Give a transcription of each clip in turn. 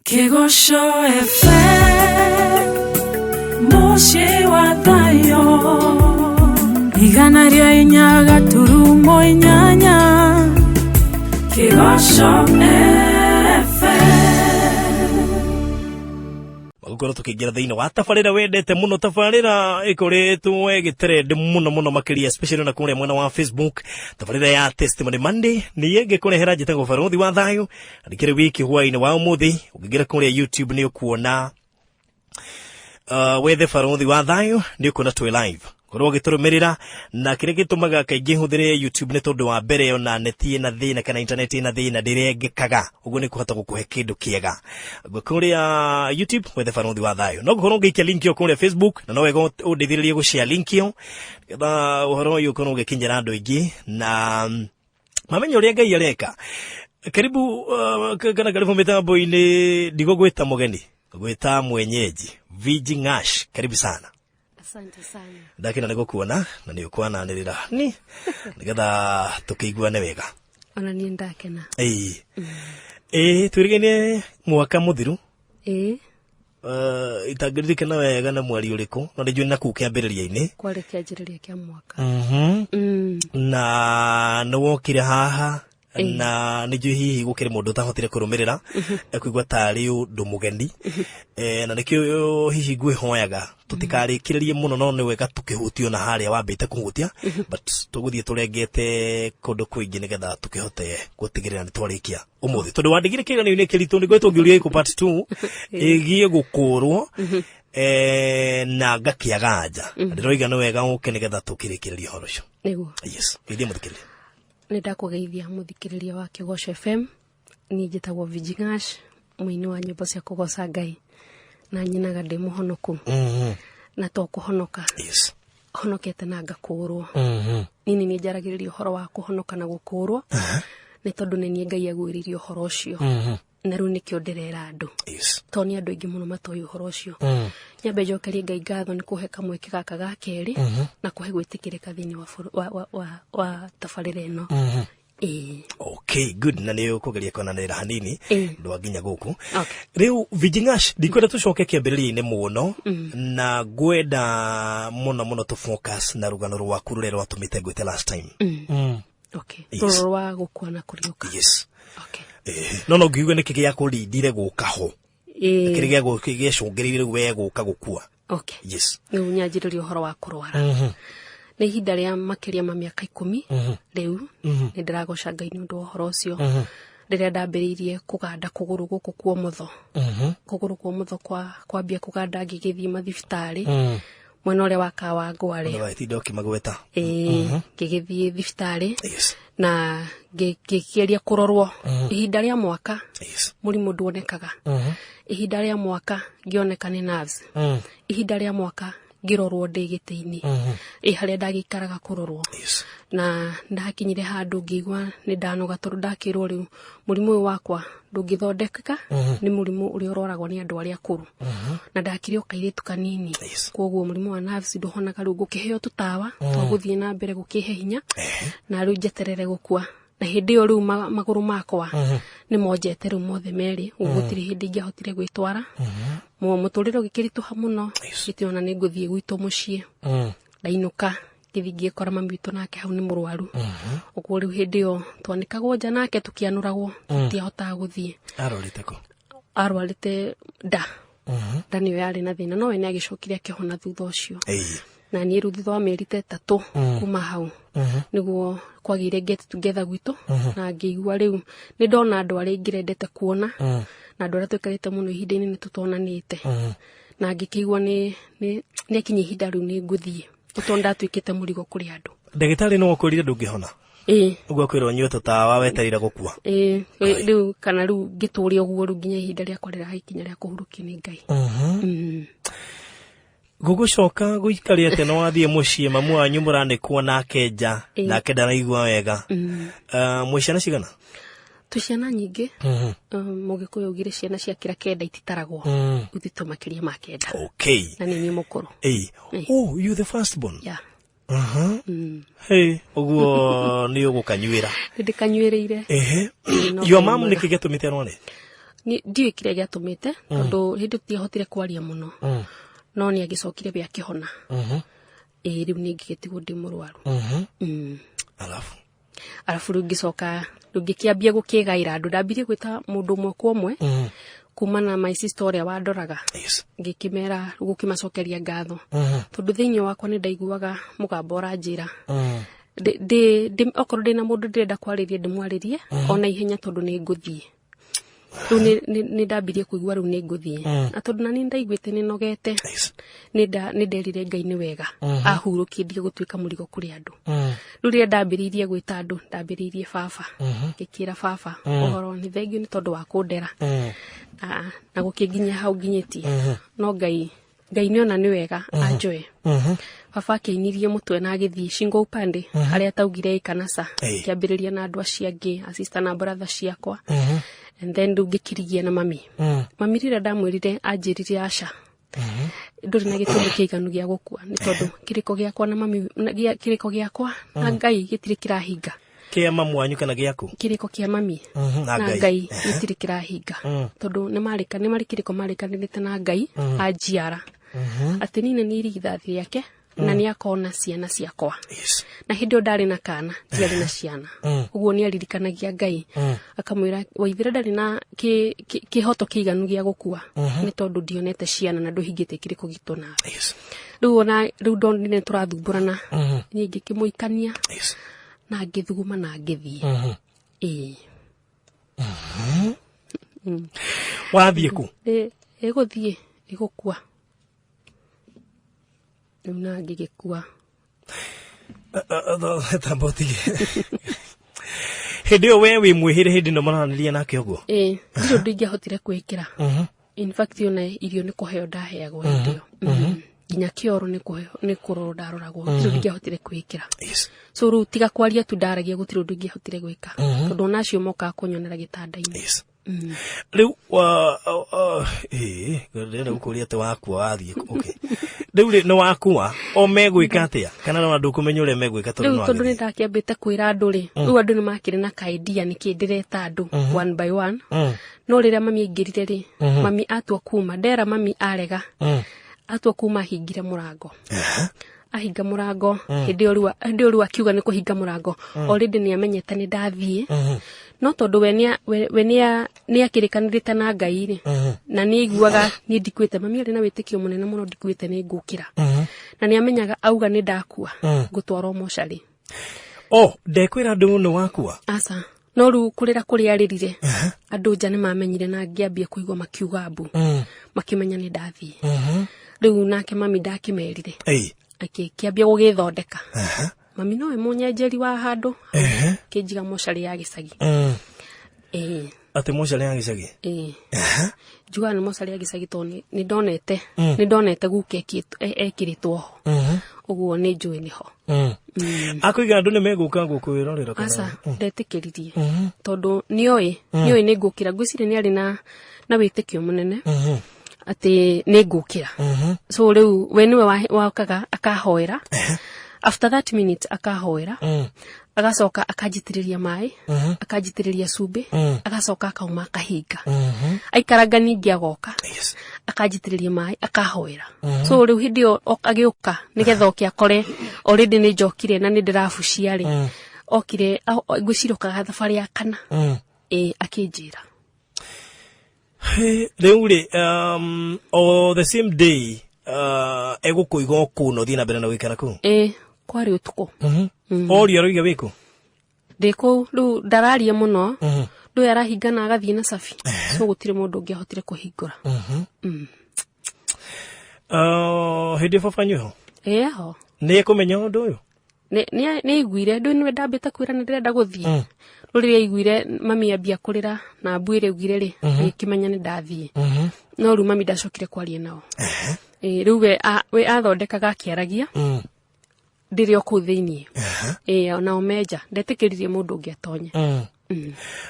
Kĩgoco FM mũciĩ wa thayũ 104.8 Kĩgoco FM. Gũkorwo tũkĩingĩra thĩinĩ wa tabarĩra wendete mũno, tabarĩra ĩkoretwo ĩgĩtrend mũno mũno makĩria, especially na kũrĩa mwena wa Facebook, tabarĩra ya Testimony Monday. Niĩ ngĩkũrehera njĩtagwo Barothi wa Thayũ, na ndikĩrĩ wiki hwainĩ wa ũmũthĩ. Ũngĩingĩra kũrĩa YouTube nĩ ũkuona wethe Barothi wa Thayũ, nĩ ũkuona twĩ live, korwo ũgĩtũrũmĩrĩra. Na kĩrĩa gĩtũmaga kaingĩ hũthĩre YouTube nĩ tondũ wa mbere, ona neti ĩna thĩna kana internet ĩna thĩna, ndĩrengekaga, ũguo nĩ kũhota gũkũhe kĩndũ kĩega. Ũguo kũrĩa YouTube wethe Barothi wa Thayũ, no gũkorwo ũngĩikia link ĩyo kũrĩa Facebook, na no wega ũndeithĩrĩrie gũshare link ĩyo nĩgetha ũhoro ũyũ ũkorwo ũgĩkinyĩra andũ aingĩ na mamenye ũrĩa Ngai areka. Karibu kana karibu mĩtambo-inĩ. Ndigũgwĩta mũgeni, ngwĩta mwenyeji. Viji Ngash, karibu sana. Asante sana. Ndakena nĩ gũkuona na nĩ ũkwananĩrĩra ni nĩgetha tũkĩiguane wega. Ona niĩ ndakena. Ĩĩ ĩĩ, twĩrĩgaine mwaka mũthiru. Ĩĩ. Itangĩririkana wega na mweri ũrĩkũ, no nĩ njũĩ na kũu kĩambĩrĩria-inĩ. Kwarĩ kĩanjĩrĩria kĩa mwaka. Na nĩ wokire haha na nĩ njũĩ hihi gũkĩrĩ mũndũ ũtahotire kũrũmĩrĩra, ekũigua tarĩ ũndũ mũgeni. Na nĩkĩo hihi ngwĩhoyaga tũtikarĩkĩrĩrie mũno, no nĩ wega tũkĩhutio na harĩa wambĩte kũhutia, but tũgũthiĩ tũrengete kũndũ kũingĩ nĩgetha tũkĩhote gũtigĩrĩra nĩ twarĩkia ũmũthĩ, tondũ wandigire kĩgeranio-inĩ kĩritũ. Nĩ ngoretwo ngĩũria gĩkũ part 2 ĩgiĩ gũkũrwo na ngakĩaga nja. Ndĩroiga nĩ wega ũke nĩgetha tũkĩrĩkĩrĩrie ũhoro ũcio. Nĩguo. Yes, geithia mũthikĩrĩria. Nĩ ndakũgeithia mũthikĩrĩria wa Kĩgoco FM. Niĩ njĩtagwo Vijingash, mũini wa nyĩmbo cia kũgoca Ngai, na nyinaga ndĩ mũhonoku. Na to kũhonoka, honokete na ngakũrwo. Niĩ nĩ niĩ njaragĩrĩria ũhoro wa kũhonoka na gũkũrwo, nĩ tondũ nĩ niĩ Ngai agwĩrĩirie ũhoro ũcio, na rĩu nĩkĩo ndĩrera andũ, tondũ nĩ andũ aingĩ mũno matoĩ ũhoro ũcio. Nyambe njokerie Ngai ngatho nĩ kũhe kamweke gaka ga kerĩ na kũhe gwĩtĩkĩrĩka thĩinĩ wa bũrũ- wa, wa, wa, wa tabarĩra ĩno. Ĩĩ. Okay, good. Na nĩ ũkũgeria kuonanĩrĩra hanini ndwa nginya gũkũ. Rĩu Vijingash, ndikwenda tũcoke kĩambĩrĩria-inĩ mũno, na ngwenda mũno mũno tũ focus na rũgano rwaku rũrĩa rwatũmĩte ngwĩte last time. Okay. Rũrũ rwa gũkua na kũriũka. Yes. Okay. No ngiuge nĩkĩ gĩakũrindire gũka ho? Kĩrĩa gĩacũngĩrĩire rĩu we gũka gũkua. Yes. Rĩu nyanjĩrĩria ũhoro wa kũrwara nĩ ihinda rĩa makĩria ma mĩaka 10 rĩu. Nĩ ndĩragoca Ngai nĩ ũndũ wa ũhoro ũcio. Rĩrĩa ndambĩrĩirie kũganda kũgũrũ gũkũ kuomotho, kũgũrũ kuomotho kwa kwambia kũganda, ngĩgĩthiĩ mathibitarĩ mwena ũrĩa wa Kawangware. Ndũgatinda ũkĩmagweta. Ĩĩ, ngĩgĩthiĩ thibitarĩ na ngĩgeria kũrorwo ihinda rĩa mwaka. Mũrimũ nduonekaga. Ihinda rĩa mwaka ngĩoneka nĩ nerves. Ihinda rĩa mwaka ngĩrorwo ndĩ gĩtĩ-inĩ ĩ harĩa ndagĩikaraga kũrorwo. Na ndakinyire handũ ngĩigua nĩ ndanoga, tondũ ndakĩrwo rĩu mũrimũ ũyũ wakwa ndũngĩthondekeka, nĩ mũrimũ ũrĩa ũrwaragwo nĩ andũ arĩa akũrũ, na ndakĩrĩ o kairĩtu kanini. Koguo mũrimũ wa nerves ndũhonaga. Rĩu ngũkĩheo tũtawa twa gũthiĩ na mbere gũkĩhe hinya, na rĩu njeterere gũkua. Na hĩndĩ ĩyo rĩu magũrũ makwa nĩ monjete rĩu mothe merĩ, ũguo gũtirĩ hĩndĩ ingĩahotire gwĩtwara. Mũtũrĩre ũgĩkĩritũha mũno. Ngĩtiona nĩ ngũthiĩ gwitũ mũciĩ. Ndainũka, ngĩthiĩ ngĩkora mami witũ nake hau nĩ mũrwaru. Ũguo rĩu hĩndĩ ĩyo twanĩkagwo nja nake, tũkĩanũragwo, tũtiahotaga gũthiĩ. Arorete kũ? Arwarĩte nda. Nda nĩyo yarĩ na thĩna, no we nĩ agĩcokire akĩhona thutha ũcio. Na niĩ rĩu thutha wa mĩeri ta 3 kuma hau nĩguo kwagĩire get together gwitũ, na ngĩigua rĩu nĩ ndona andũ arĩa ingĩrendete kuona na andũ arĩa tũikarĩte mũno ihinda-inĩ nĩ tũtonanĩte, na ngĩkĩigua nĩ akinya ihinda rĩu nĩ ngũthiĩ, nĩ tondũ ndatuĩkĩte mũrigo kũrĩ andũ. Ndagĩtarĩ no akwĩrire ndũngĩhona? Ĩĩ. Ũguo akwĩra ũnyue tũtawa wetereire gũkua? Ĩĩ, rĩu kana rĩu ngĩtũre ũguo rĩu nginya ihinda rĩakwa rĩragĩkinya rĩa kũhurũkio nĩ Ngai. Gũgũcoka gũikare atĩa na wathiĩ mũciĩ, mamu wanyu mũranĩkwo nake nja? Nake ndaraigua wega. Mwĩ ciana cigana? Twĩ ciana nyingĩ. Mũgĩkũyũ augire ciana ciakĩra 9 ititaragwo. Rĩu tũ makĩria ma 9. Na nĩ niĩ mũkũrũ. Ĩĩ. Oh, you the first born? Yeah. Hey, ũguo nĩ ũgũkanyuĩra. Nĩ ndĩkanyuĩrĩire. Ehe. No Your mom mwega. nĩkĩ gĩatũmĩte arware? Ndiũĩ kĩrĩa gĩatũmĩte, tondũ hĩndĩ tũtiahotire kwaria mũno, no nĩ agĩcokire we akĩhona. Ĩĩ, rĩu nĩ ngĩgĩtigwo ndĩ mũrwaru. Alafu? Arabu rĩu ngĩcoka, rĩu ngĩkĩambia gũkĩgaĩra andũ. Ndambirie gwĩta mũndũ ũmwe kwa ũmwe, kuma na my sister ũrĩa wandoraga. Ngĩkĩmera, gũkĩmacokeria ngatho, tondũ thĩinĩ wakwa nĩ ndaiguaga mũgambo ũranjĩra okorwo ndĩna mũndũ ndĩrenda kwarĩria, ndĩmwarĩrie ona ihenya, tondũ nĩ ngũthiĩ. Rĩu nĩ ndambirie kũigua rĩu nĩ ngũthiĩ, na tondũ nani ndaiguĩte nĩ nogete, nĩ nderire Ngai nĩ wega ahurũkie, ndige gũtuĩka mũrigo kũrĩ andũ. Rĩu rĩrĩa ndambĩrĩirie gwĩta andũ, ndambĩrĩirie baba, ngĩkĩra baba ũhoro nĩ thengio nĩ tondũ wa kũndera na gũkĩnginyia hau nginyĩtie. No Ngai nĩona nĩ wega anjoe. Baba akĩinirie mũtwe na agĩthiĩ shingo upande harĩa ataugire ĩkanasa. Kĩambĩrĩria na andũ acio angĩ, asista na brother ciakwa, and then rĩu ngĩkirigia na mami. Mami rĩrĩa ndamwĩrire, anjĩrire, "Aca, ndũrĩ na gĩtũmi kĩiganu gĩa gũkua, nĩ tondũ kĩrĩko gĩakwa na mami kĩrĩko gĩakwa na Ngai gĩtirĩ kĩrahinga." Kĩa mamu wanyu kana gĩaku? Kĩrĩko kĩa mami na na Ngai. Ngai gĩtirĩ kĩrahinga, tondũ nĩ marĩ kĩrĩko marĩkanĩrĩte na Ngai anjiara atĩ niĩ nĩ niĩ irigithathi rĩake na nĩ akona ciana ciakwa. Na hĩndĩ ĩyo ndarĩ na kana, ndiarĩ na ciana. Ũguo nĩ aririkanagia Ngai, akamwĩra Waithĩra ndarĩ na kĩhoto kĩiganu gĩa gũkua, nĩ tondũ ndionete ciana na ndũhingĩtie kĩrĩko gitũ nawe. Rĩu ona rĩu ndonire tũrathumbũrana, niĩ ngĩkĩmũikania na ngĩthuguma na ngĩthiĩ. Ĩĩ. Wathiĩ kũ? Ĩgũthiĩ ĩgũkua rĩu na ngĩgĩkua. Tamba ũtige. Hĩndĩ ĩyo we wĩ mwĩhĩre, hĩndĩ ĩno maranĩria nake ũguo? Ĩĩ, ndirĩ ũndũ ingĩahotire kwĩkĩra. In fact, ona irio nĩ kũheo ndaheagwo hĩndĩ ĩyo. Nginya kĩoro nĩ kũheo, nĩ kũrorwo ndaroragwo. Gũtirĩ ũndũ ingĩahotire kwĩkĩra. So rĩu tiga kwaria tu ndaragia, gũtirĩ ũndũ ingĩahotire gwĩka, tondũ ona acio mokaga kũnyonera gĩtanda-inĩ. Rĩu ĩĩ, ndĩrenda gũkũria atĩ wakua wathiĩ kũ? Okay, rĩu rĩ, nĩ wakua, o megwĩka atĩa, kana no ndũkũmenya ũrĩa megwĩka tondũ Rĩu nĩ tondũ nĩ wagĩthiĩ? ndakĩambĩte kwĩra andũ rĩ, rĩu andũ nĩ makĩrĩ na kaidia nĩkĩ ndĩreta andũ one by one. No rĩrĩa mami aingĩrire rĩ, mami atua kuma, ndera mami arega, atua kuma ahingire mũrango. Ahinga mũrango hĩndĩ ĩyo rĩu, hĩndĩ ĩyo rĩu akiuga nĩ kũhinga mũrango, already nĩ amenyete nĩ ndathiĩ. No tondũ we nĩ akĩrĩkanĩrĩte na Ngai rĩ, na nĩ aiguaga niĩ ndikuĩte, mami arĩ na wĩtĩkio mũnene mũno ndikuĩte, nĩ ngũkĩra, na nĩ amenyaga auga nĩ ndakua ngũtwarwo mocarĩ. O ndekwĩra andũ nĩ wakua? Aca, no rĩu kũrĩra kũrĩa arĩrire, andũ nja nĩ mamenyire na ngĩambia kũigua makiuga mbu, makĩmenya nĩ ndathiĩ. Rĩu nake mami ndakĩmerire. Akĩambia gũgĩthondeka. Mami nowe mũnyenjeri wa handũ, kĩnjiga mocarĩ ya gĩcagi. Ĩĩ. Atĩ mocarĩ ya gĩcagi? Ĩĩ, njugaga nĩ mocarĩ ya gĩcagi tondũ nĩ ndonete guka ekĩrĩtwo ho, ũguo nĩ njũĩ nĩho. Akũiga andũ nĩ megũka gũkwĩrorera kana? Aca, ndetĩkĩririe, tondũ nĩoĩ nĩ ngũkĩra. Ngwĩciria nĩ arĩ na wĩtĩkio mũnene atĩ nĩ ngũkĩra. So rĩu we nĩwe wokaga akahoera, after that minute akahoera, agacoka akanjitĩrĩria maĩ, akanjitĩrĩria cumbĩ, agacoka akauma akahinga. Aikaranga ningĩ agoka, akanjitĩrĩria maĩ, akahoera. So rĩu hĩndĩ ĩyo agĩũka nĩgetha oke akore already nĩ njokire na nĩ ndĩrabucia rĩ, okire ngwĩciria okaga thabarĩ ya kana, ĩ, akĩnjĩra. Rĩu rĩ, o the same day egũkũiga o kũu na ũthiĩ na mbere na gũikara kũu? Ĩ, kwarĩ ũtukũ. Oria aroiga wĩkũ? Ndĩ kũu rĩu, ndararia mũno, ndũĩ arahinga na agathiĩ na cabi, so gũtirĩ mũndũ ũngĩahotire kũhingũra. Hĩndĩ ĩyo baba nyuho? Ĩ, ho. Nĩ ekũmenya ũndũ ũyũ? Nĩ aiguire, ndũĩ nĩwe ndambĩte kwĩra nĩ ndĩrenda gũthiĩ. Rĩu rĩrĩa aiguire mami ambia kũrĩra na mbu ĩrĩa augire rĩ, agĩkĩmenya nĩ ndathiĩ. No rĩu mami ndacokire kwaria nao. Ĩ, rĩu we athondekaga akĩaragia ndĩrĩ o kũu thĩiniĩ. Ĩ, onao menja, ndetĩkĩririe mũndũ ũngĩ atonye.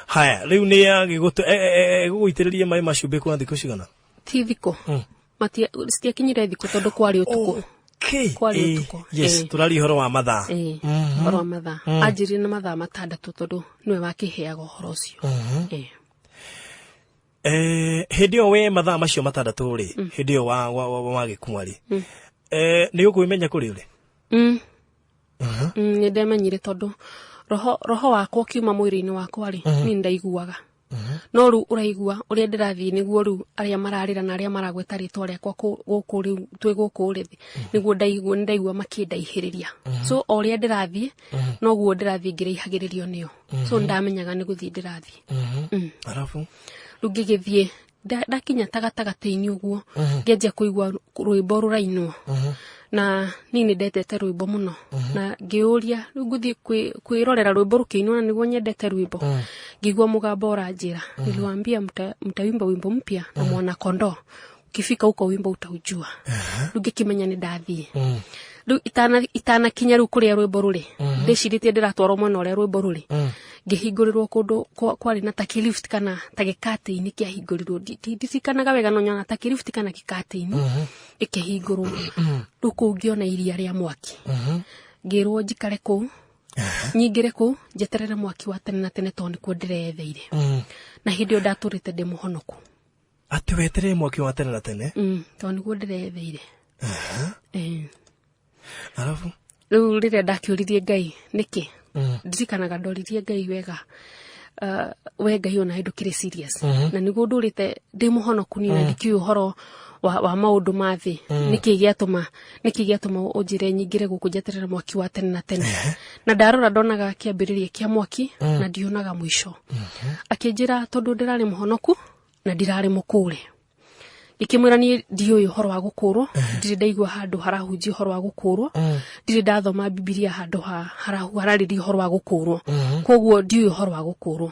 Haya, rĩu nĩ agĩgũitĩrĩria maĩ ma cumbĩ kwa thikũ cigana? Ti thikũ. Citiakinyire thikũ tondũ kwarĩ ũtukũ. Okay. Kwarĩ ũtukũ. Yes. Ĩ. Tũraria ũhoro wa mathaa. Ĩ, ũhoro wa mathaa. Anjĩrire na mathaa 6 tondũ nĩwe wakĩheaga ũhoro ũcio. Ĩ. Hĩndĩ ĩyo we mathaa macio 6 rĩ, hĩndĩ ĩyo wagĩkua rĩ, nĩ ũkwĩmenya kũrĩ ũrĩ? Nĩ ndemenyire tondũ roho wakwa ũkiuma mwĩrĩ-inĩ wakwa rĩ, niĩ nĩndaiguaga. No rĩu ũraigua ũrĩa ndĩrathiĩ nĩguo rĩu arĩa mararĩra na arĩa maragweta rĩtwa rĩakwa gũkũ rĩu twĩ gũkũ rĩ, nĩguo ndaigua, nĩndaigua makĩndaihĩrĩria. So o ũrĩa ndĩrathiĩ noguo ndĩrathiĩ ngĩraihagĩrĩrio nĩo. So ndamenyaga nĩ gũthiĩ ndĩrathiĩ. Arabu Rĩu ngĩgĩthiĩ ndakinya ta gatagatĩ-inĩ ũguo, ngĩanjia kũigua rwĩmbo rũrainwo. Na niĩ nĩ ndendete rwĩmbo mũno. Na ngĩũria rĩu ngũthiĩ kwĩrorera rwĩmbo rũkĩinwo na nĩguo nyendete rwĩmbo. Ngĩigua mũgambo ũranjĩra, niliwaambia mtaimba wimbo mpya na mwana kondoo. Ukifika huko wimbo utaujua. Rĩu ngĩkĩmenya nĩ ndathiĩ. Rĩu itanakinya rĩu kũrĩa rwĩmbo rũrĩ, ndĩcirĩtie ndĩratwarwo mwena ũrĩa rwĩmbo rũrĩ. Ngĩhingũrĩrwo kũndũ kwarĩ na ta kĩlift kana ta gĩkatĩ-inĩ kĩahingũrirwo. Ndirikanaga wega no nyona ta kĩlift kana gĩkatĩ-inĩ gĩkĩhingũrwo. Rĩu kũu ngĩona iria rĩa mwaki. Ngĩrwo njikare kũu, nyingĩre kũu, njeterere mwaki wa tene na tene tondũ nĩkuo ndĩreyetheire. Na hĩndĩ ĩyo ndatũrĩte ndĩ mũhonoku. Atĩ weterere mwaki wa tene na tene? Tondũ nĩguo ndĩreyetheire. Arabu? Rĩu rĩrĩa ndakĩũririe Ngai nĩkĩ, ndirikanaga ndoririe Ngai wega, we Ngai ona ndũkĩrĩ serious. Na nĩguo ndũrĩte ndĩ mũhonoku niĩ na ndikĩũĩ ũhoro wa maũndũ ma thĩ. Nĩkĩ gĩatũma ũnjĩre nyingĩre gũkũ njeterere mwaki wa tene na tene? Na ndarora ndonaga kĩambĩrĩria kĩa mwaki na ndionaga mũico. Akĩnjĩra tondũ ndĩrarĩ mũhonoku na ndirarĩ mũkũre. Ngĩkĩmwĩra niĩ ndiũĩ ũhoro wa gũkũrwo, ndirĩ ndaigua handũ harahunjia ũhoro wa gũkũrwo, ndirĩ ndathoma Bibilia handũ hararĩria ũhoro wa gũkũrwo, koguo ndiũĩ ũhoro wa gũkũrwo.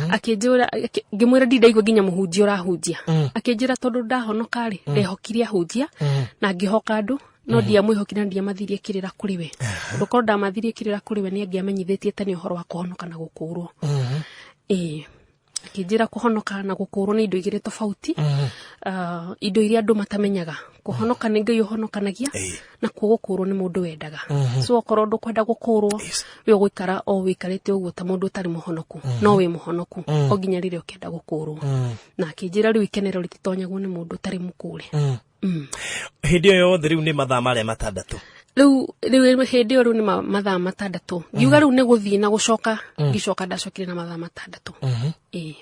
Akĩnjĩra, ngĩmwĩra ndirĩ ndaigua nginya mũhunjia ũrahunjia. Akĩnjĩra tondũ ndahonoka rĩ, ndehokire ahunjia na ngĩhoka andũ, no ndiamwĩhokire na ndiamathirie kĩrĩra kũrĩ we. Tondũ korwo ndamathirie kĩrĩra kũrĩ we nĩ angĩamenyithĩtie tene ũhoro wa kũhonoka na gũkũrwo. Akĩnjĩra kũhonoka na gũkũrwo nĩ indo igĩrĩ tofauti. Indo iria andũ matamenyaga. Kũhonoka nĩ Ngai ũhonokanagia, na kuo gũkũrwo nĩ mũndũ wendaga. So okorwo ndũkwenda gũkũrwo, we ũgũikara o wĩikarĩte ũguo ta mũndũ ũtarĩ mũhonoku, no wĩ mũhonoku o nginya rĩrĩa ũkenda gũkũrwo. Na akĩnjĩra rĩu ikenero rĩtitonyagwo nĩ mũndũ ũtarĩ mũkũre. Hĩndĩ ĩyo yothe rĩu nĩ mathaa marĩa 6. Rĩu hĩndĩ ĩyo rĩu nĩ mathaa 6. Ngiuga rĩu nĩ gũthiĩ na gũcoka, ngĩcoka ndacokire na mathaa 6.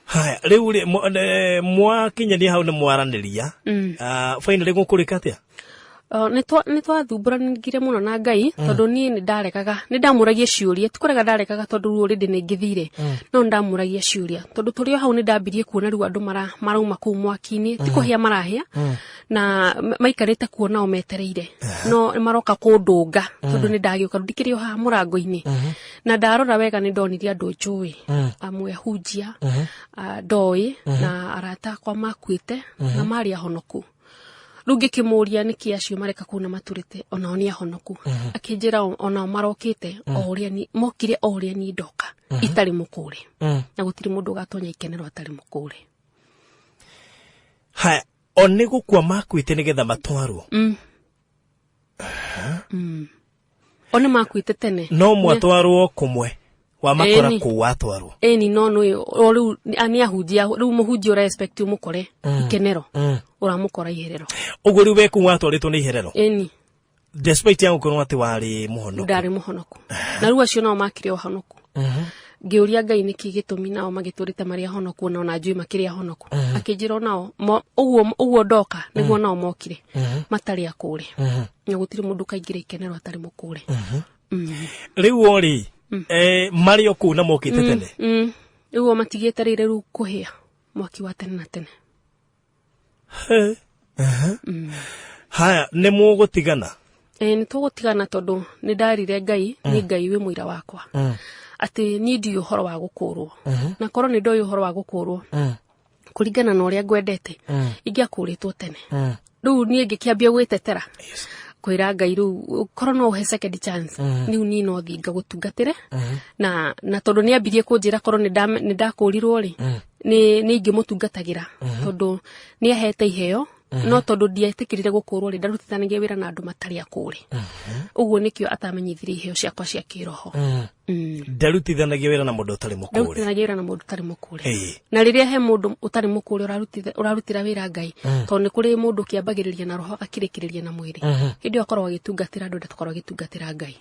Haya, rĩu rĩ, mwakinyania hau nĩ mwaranĩria. Finally gũkũrĩka atĩa? Nĩ twathumbũranire mũno na Ngai, tondũ niĩ nĩ ndaregaga, nĩ ndamũragia ciũria, ti kũrega ndaregaga tondũ ruo rĩndĩ nĩ ngĩthire, no nĩ ndamũragia ciũria, tondũ tũrĩ o hau nĩ ndambirie kuona rĩu andũ marauma kũu mwaki-inĩ, ti kũhĩa marahĩa, na maikarĩte kuo nao metereire, no maroka kũndũnga, tondũ nĩ ndagĩũka, rĩu ndikĩrĩ o haha mũrango-inĩ. Na ndarora wega nĩ ndonire andũ njũĩ, amwe ahunjia, ndoĩ, na arata akwa makuĩte, na marĩ ahonoku. Rĩu ngĩkĩmũria nĩkĩ acio mareka kũu na maturĩte, onao nĩ ahonoku. Akĩnjĩra onao marokĩte o ũrĩa ni, mokire o ũrĩa niĩ ndoka, itarĩ mũkũre. Na gũtirĩ mũndũ ũgatonya ikenero atarĩ mũkũre. Haya, o nĩ gũkua makuĩte nĩgetha matwarwo? O nĩ makuĩte tene. No mwatwarwo kũmwe, wa makora kũu watwarwo. Ĩni, no nĩ, o rĩu nĩ ahunjia, rĩu mũhunjia ũra expect ũmũkore ikenero, ũramũkora iherero. Ũguo rĩu we kũu watwarĩtwo nĩ iherero? Ĩni. Despite ya gũkorwo atĩ warĩ mũhonoku. Ndarĩ mũhonoku. Na rĩu acio nao makĩrĩ ahonoku. Ngĩũria Ngai nĩkĩ gĩtũmi nao magĩtũrĩte marĩ ahonoku, ona njũĩ makĩrĩ ahonoku. Akĩnjĩra onao, ũguo ndoka, nĩguo nao mokire, matarĩ akũre. Na gũtirĩ mũndũ ũkaingĩra ikenero atarĩ mũkũre. Rĩu o rĩ, marĩ o kũu na mokĩte tene? Rĩu o matigĩetereire rĩu kũhĩa mwaki wa tene na tene. Haya, nĩ mũgũtigana? Nĩ tũgũtigana tondũ nĩ ndarire Ngai, nĩ Ngai wĩ mũira wakwa. Atĩ niĩ ndiũĩ ũhoro wa gũkũrwo. Na korwo nĩ ndoĩ ũhoro wa gũkũrwo, kũringana na ũrĩa ngwendete, ingĩakũrĩtwo tene. Rĩu niĩ ngĩkĩambia gwĩtetera. Kwĩra Ngai rĩu, korwo no ũhe second chance, rĩu niĩ no thiĩ ngagũtungatĩre. Na tondũ nĩ ambirie kũnjĩra korwo nĩ ndakũrirwo rĩ, nĩ ingĩmũtungatagĩra. Tondũ nĩ ahete iheo, No tondũ ndietĩkĩrire gũkũrwo rĩ, ndarutithanagia wĩra na andũ matarĩ akũre. Ũguo nĩkĩo atamenyithirie iheo ciakwa cia kĩroho. Ndarutithanagia wĩra na mũndũ ũtarĩ mũkũre. Ndarutithanagia wĩra na mũndũ ũtarĩ mũkũre. Ĩĩ. Na rĩrĩa he mũndũ ũtarĩ mũkũre ũrarutĩra wĩra Ngai, tondũ nĩ kũrĩ mũndũ ũkĩambagĩrĩria na roho akĩrĩkĩrĩria na mwĩrĩ, hĩndĩ ĩyo akoragwo agĩtungatĩra andũ, ndatakoragwo agĩtungatĩra Ngai.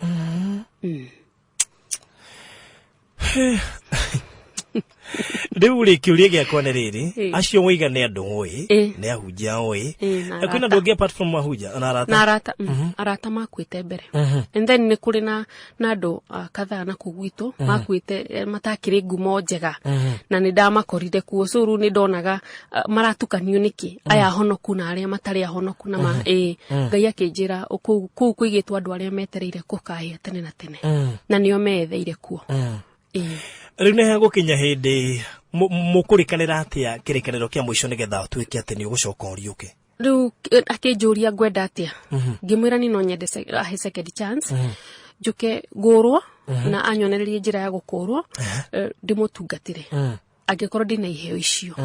Rĩu rĩ, kĩũria gĩakwa nĩ rĩrĩ, Ĩĩ. acio waiga nĩ andũ ũĩ, Ĩĩ. nĩ ahunjia ũĩ, Ĩĩ, na na kwĩna arata. andũ angĩ apart from ahunjia na arata? Na arata, arata makuĩte mbere. And then nĩ kũrĩ na andũ kadhaa na kũu gwitũ makuĩte, matakĩrĩ ngumo njega, na nĩ ndamakorire kuo. So rĩu nĩ ndonaga maratukanio nĩkĩ, aya ahonoku na arĩa matarĩ ahonoku na ma ĩĩ. Ngai akĩnjĩra kũu kũigĩtwo andũ arĩa metereire kũkahĩa tene na tene, na nĩo meetheire kuo. Ĩĩ. Rĩu nĩ hegũkinya hĩndĩ mũkũrĩkanĩra atĩa kĩrĩkanĩro kĩa mũico nĩgetha ũtuĩke atĩ nĩ ũgũcoka ũriũke? Rĩu akĩnjũria ngwenda atĩa, ngĩmwĩra ni no nyende ahe second chance, njũke ngũrwo na anyonererie njĩra ya gũkũrwo, ndĩmũtungatĩre angĩkorwo ndĩna iheo icio.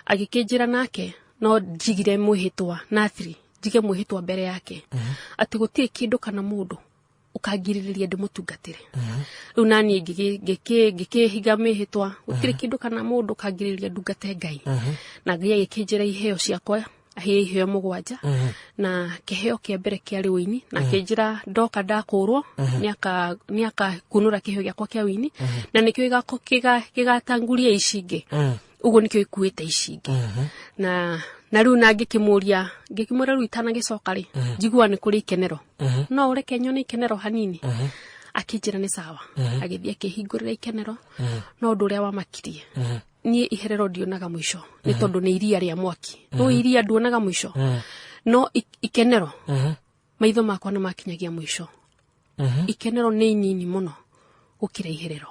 Agĩkĩnjĩra nake no njigire mwĩhĩtwa nathiri, njige mwĩhĩtwa mbere yake atĩ gũtirĩ kĩndũ kana mũndũ ũkangirĩrĩria ndĩmũtungatĩre. Rĩu naniĩ ngĩkĩhiga mĩhĩtwa, gũtirĩ kĩndũ kana mũndũ ũkangirĩrĩria ndungate Ngai. Na Ngai agĩkĩnjĩra iheo ciakwa, aheire iheo 7, na kĩheo kĩa mbere kĩarĩ ũini, na akĩnjĩra ndoka ndakũrwo nĩakakunũra kĩheo gĩakwa kĩa ũini, na nĩkĩo gĩgatanguria ici ingĩ. Ũguo nĩkĩo ikuĩte ici ingĩ. Na rĩu na ngĩkĩmũria, ngĩkĩmwĩra rĩu itanagĩcoka rĩ, njiguaga nĩ kũrĩ ikenero, no ũreke nyone ikenero hanini. Akĩnjĩra nĩ sawa. Agĩthiĩ akĩhingũrĩra ikenero. No ũndũ ũrĩa wamakirie niĩ, iherero ndionaga mũico, nĩ tondũ nĩ iria rĩa mwaki. No iria nduonaga mũico, no ikenero maitho makwa nĩ makinyagia mũico. Ikenero nĩ inini mũno gũkĩra iherero.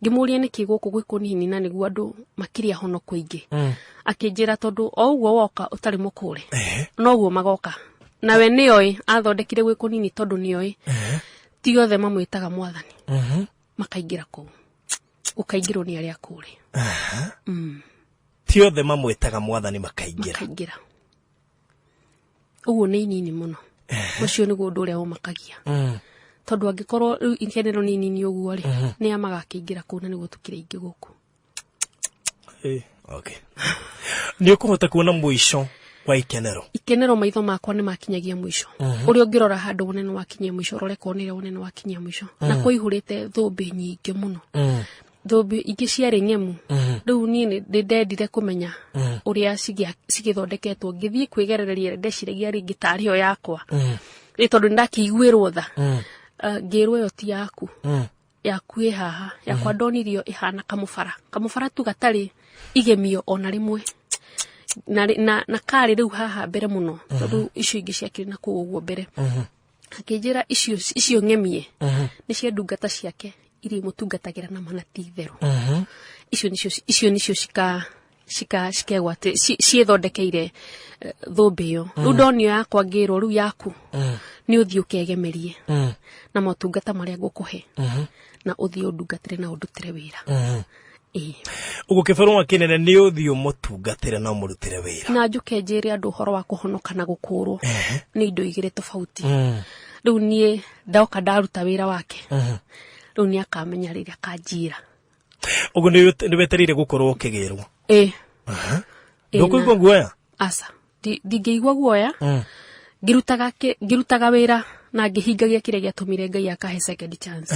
Ngĩmũria nĩkĩ gũkũ gwĩ kũnini na nĩguo andũ makĩrĩ ahonoku aingĩ. Akĩnjĩra tondũ o ũguo woka ũtarĩ mũkũre, noguo magoka. Nawe nĩoĩ athondekire gwĩ kũnini tondũ nĩoĩ ti othe mamwĩtaga mwathani makaingĩra kũu. Ũkaingĩrwo nĩ arĩa akũre. Ti othe mamwĩtaga mwathani makaingĩra. Makaingĩra. Ũguo nĩ inini mũno. Ũcio nĩguo ũndũ ũrĩa ũmakagia, tondũ angĩkorwo rĩu ikenero nĩ inini ũguo rĩ, nĩ a magakĩingĩra kũu, na nĩguo tũkĩrĩ aingĩ gũkũ. Okay, nĩ ũkũhota kuona mũico wa ikenero? Ikenero maitho makwa nĩ makinyagia mũico. Ũrĩa ũngĩrora handũ wone nĩ wakinyia mũico, ũrore kona ĩrĩa wone nĩ wakinyia mũico. Na kũihũrĩte thũmbĩ nyingĩ mũno, thũmbĩ ingĩ ciarĩ ng'emu. Rĩu niĩ nĩ ndendire kũmenya ũrĩa cigĩthondeketwo, ngĩthiĩ kwĩgerereria. Ndeciragia rĩngĩ tarĩ yo yakwa nĩ tondũ nĩ ndakĩiguĩrwo tha. Ngĩrwo ĩyo ti yaku, yaku ĩ haha. Yakwa ndonirio ĩhana kamũbara, kamũbara tu gatarĩ igemio ona rĩmwe, na karĩ rĩu haha mbere mũno, tondũ icio ingĩ ciakĩrĩ na kũu ũguo mbere. Akĩnjĩra icio ng'emie nĩ cia ndungata ciake iria imũtungatagĩra na mana ti itherũ. Icio nĩcio cikegwate ciĩthondekeire thũmbĩ ĩyo. Rĩu ndonio yakwa, ngĩrwo rĩu yaku nĩ ũthiĩ ũkegemerie na motungata marĩa ngũkũhe, na ũthiĩ ũndungatĩre na ũndutĩre wĩra. Ĩĩ. Ũguo kĩbarũa kĩnene nĩ ũthiĩ ũmũtungatĩre na ũmũrutĩre wĩra. Na njũke njĩre andũ ũhoro wa kũhonoka na gũkũrwo nĩ indo igĩrĩ tofauti. Rĩu niĩ ndoka ndaruta wĩra wake, rĩu nĩ akamenya rĩrĩa akanjira. Ũguo nĩ wetereire gũkorwo ũkĩgĩrwo? Ĩĩ. Ndũkũigua guoya? Aca. Ndingĩigua guoya ngĩrutaga wĩra na ngĩhingagia kĩrĩa gĩatũmire Ngai akahe second chance.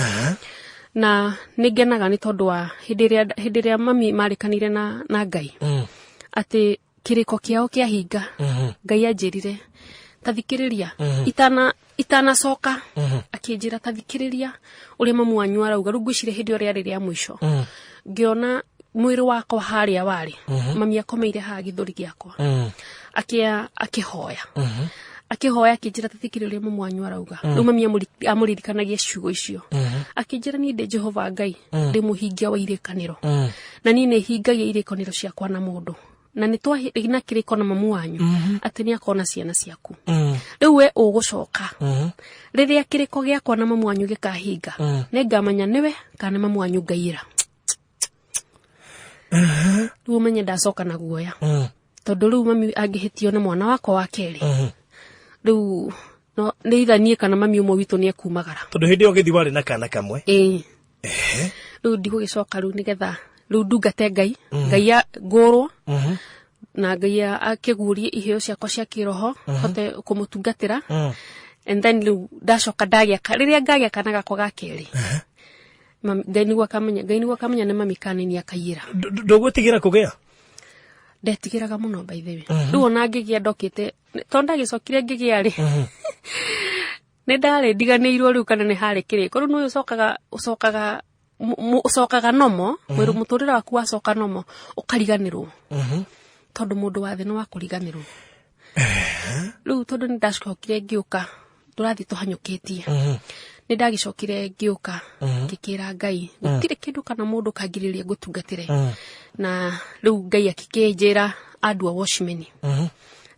Na nĩ ngenaga nĩ tondũ wa hĩndĩ ĩrĩa mami marĩkanire na Ngai atĩ kĩrĩko kĩao kĩahinga, Ngai anjĩrire ta thikĩrĩria itanacoka, akĩnjĩra ta thikĩrĩria ũrĩa mamu wanyu arauga. Rĩu ngwĩciria hĩndĩ ĩyo rĩarĩ rĩa mũico, ngĩona mwĩrĩ wakwa harĩa warĩ mami akomeire haha gĩthũri gĩakwa, akĩhoya, akĩhoya, akĩnjĩra ta thikĩrĩria ũrĩa mamu wanyu arauga. Rĩu mami amũririkanagia ciugo icio, akĩnjĩra niĩ ndĩ Jehova Ngai, ndĩ mũhingia wa irĩkanĩro, na niĩ nĩ hingagia irĩkanĩro ciakwa na mũndũ, na nĩ twarĩ na kĩrĩko na mamu wanyu atĩ nĩ akona ciana ciaku. Rĩu we ũgũcoka rĩrĩa kĩrĩko gĩakwa na mamu wanyu gĩkahinga, nĩngamenya nĩwe kana nĩ mamu wanyu ngaiyĩra. Rĩu ũmenye ndacoka na guoya. Tondũ rĩu mami angĩhĩtio nĩ mwana wakwa wa kerĩ, rĩu no nĩ itha niĩ kana mami ũmwe witũ nĩ ekumagara. Tondũ hĩndĩ ĩyo ũgĩthiĩ warĩ na kana kamwe. Ĩĩ, rĩu ndigũgĩcoka rĩu nĩgetha rĩu ndungate Ngai, Ngai ngũrwo na Ngai akĩguũrie iheo ciakwa cia kĩroho, hote kũmũtungatĩra. And then rĩu ndacoka ndagĩa rĩrĩa ngagĩa kana gakwa ga kerĩ, Ngai nĩguo akamenya, Ngai nĩguo akamenya nĩ mami kana nĩ niĩ akaiyĩra. Ndũgwĩtigĩra kũgĩa? Ndetigĩraga mũno, by the way. Rĩu ona ngĩgĩa ndokĩte, tondũ ndagĩcokire ngĩgĩa rĩ, nĩ ndarĩ ndiganĩirwo rĩu kana nĩ harĩ kĩrĩko. Rĩu nĩ ũcokaga nomo mwĩrĩ, mũtũrĩre waku wacoka nomo, ũkariganĩrwo, tondũ mũndũ wa thĩ nĩ wa kũriganĩrwo. Rĩu tondũ nĩ ndacokire ngĩũka, tũrathiĩ tũhanyũkĩtie, nĩ ndagĩcokire ngĩũka ngĩkĩra Ngai gũtirĩ kĩndũ kana mũndũ kangirĩrĩria ngũtungatĩre. Na rĩu Ngai akĩkĩnjĩra andua watchman,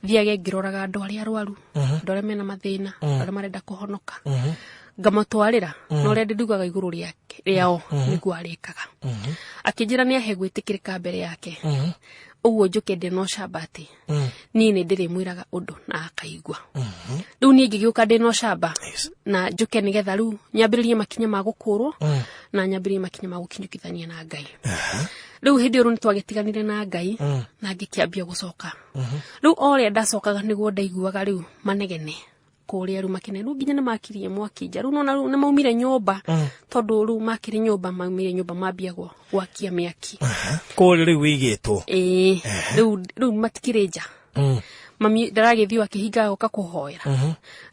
thiage ngĩroraga andũ arĩa arwaru, andũ arĩa mena mathĩna, andũ arĩa marenda kũhonoka, ngamatwarĩra na ũrĩa ndĩndugaga igũrũ rĩao nĩguo arĩkaga. Akĩnjĩra nĩ ahe gwĩtĩkĩrĩka mbere yake, ũguo njũke ndĩ na ũcamba atĩ niĩ nĩ ndĩrĩmwĩraga ũndũ na akaigua. Rĩu niĩ ngĩgĩũka ndĩ na ũcamba na njũke nĩgetha rĩu nyambĩrĩrie makinya ma gũkũrwo na nyambĩrĩrie makinya ma gũkinyũkithania na Ngai. Rĩu hĩndĩ ĩyo rĩu nĩtwagĩtiganire na Ngai na ngĩkĩambia gũcoka. Rĩu o ũrĩa ndacokaga nĩguo ndaiguaga rĩu manegene kũrĩa, rĩu makene, rĩu nginya nĩmakirie mwaki nja. Rĩu nona rĩu nĩmaumire nyũmba, tondũ rĩu makĩrĩ nyũmba, maumire nyũmba mambia gwakia mĩaki. Kũrĩa rĩu wĩigĩtwo? Ĩĩ, rĩu matikĩrĩ nja. Mami ndaragĩthiĩ akĩhingaga gũka kũhoera.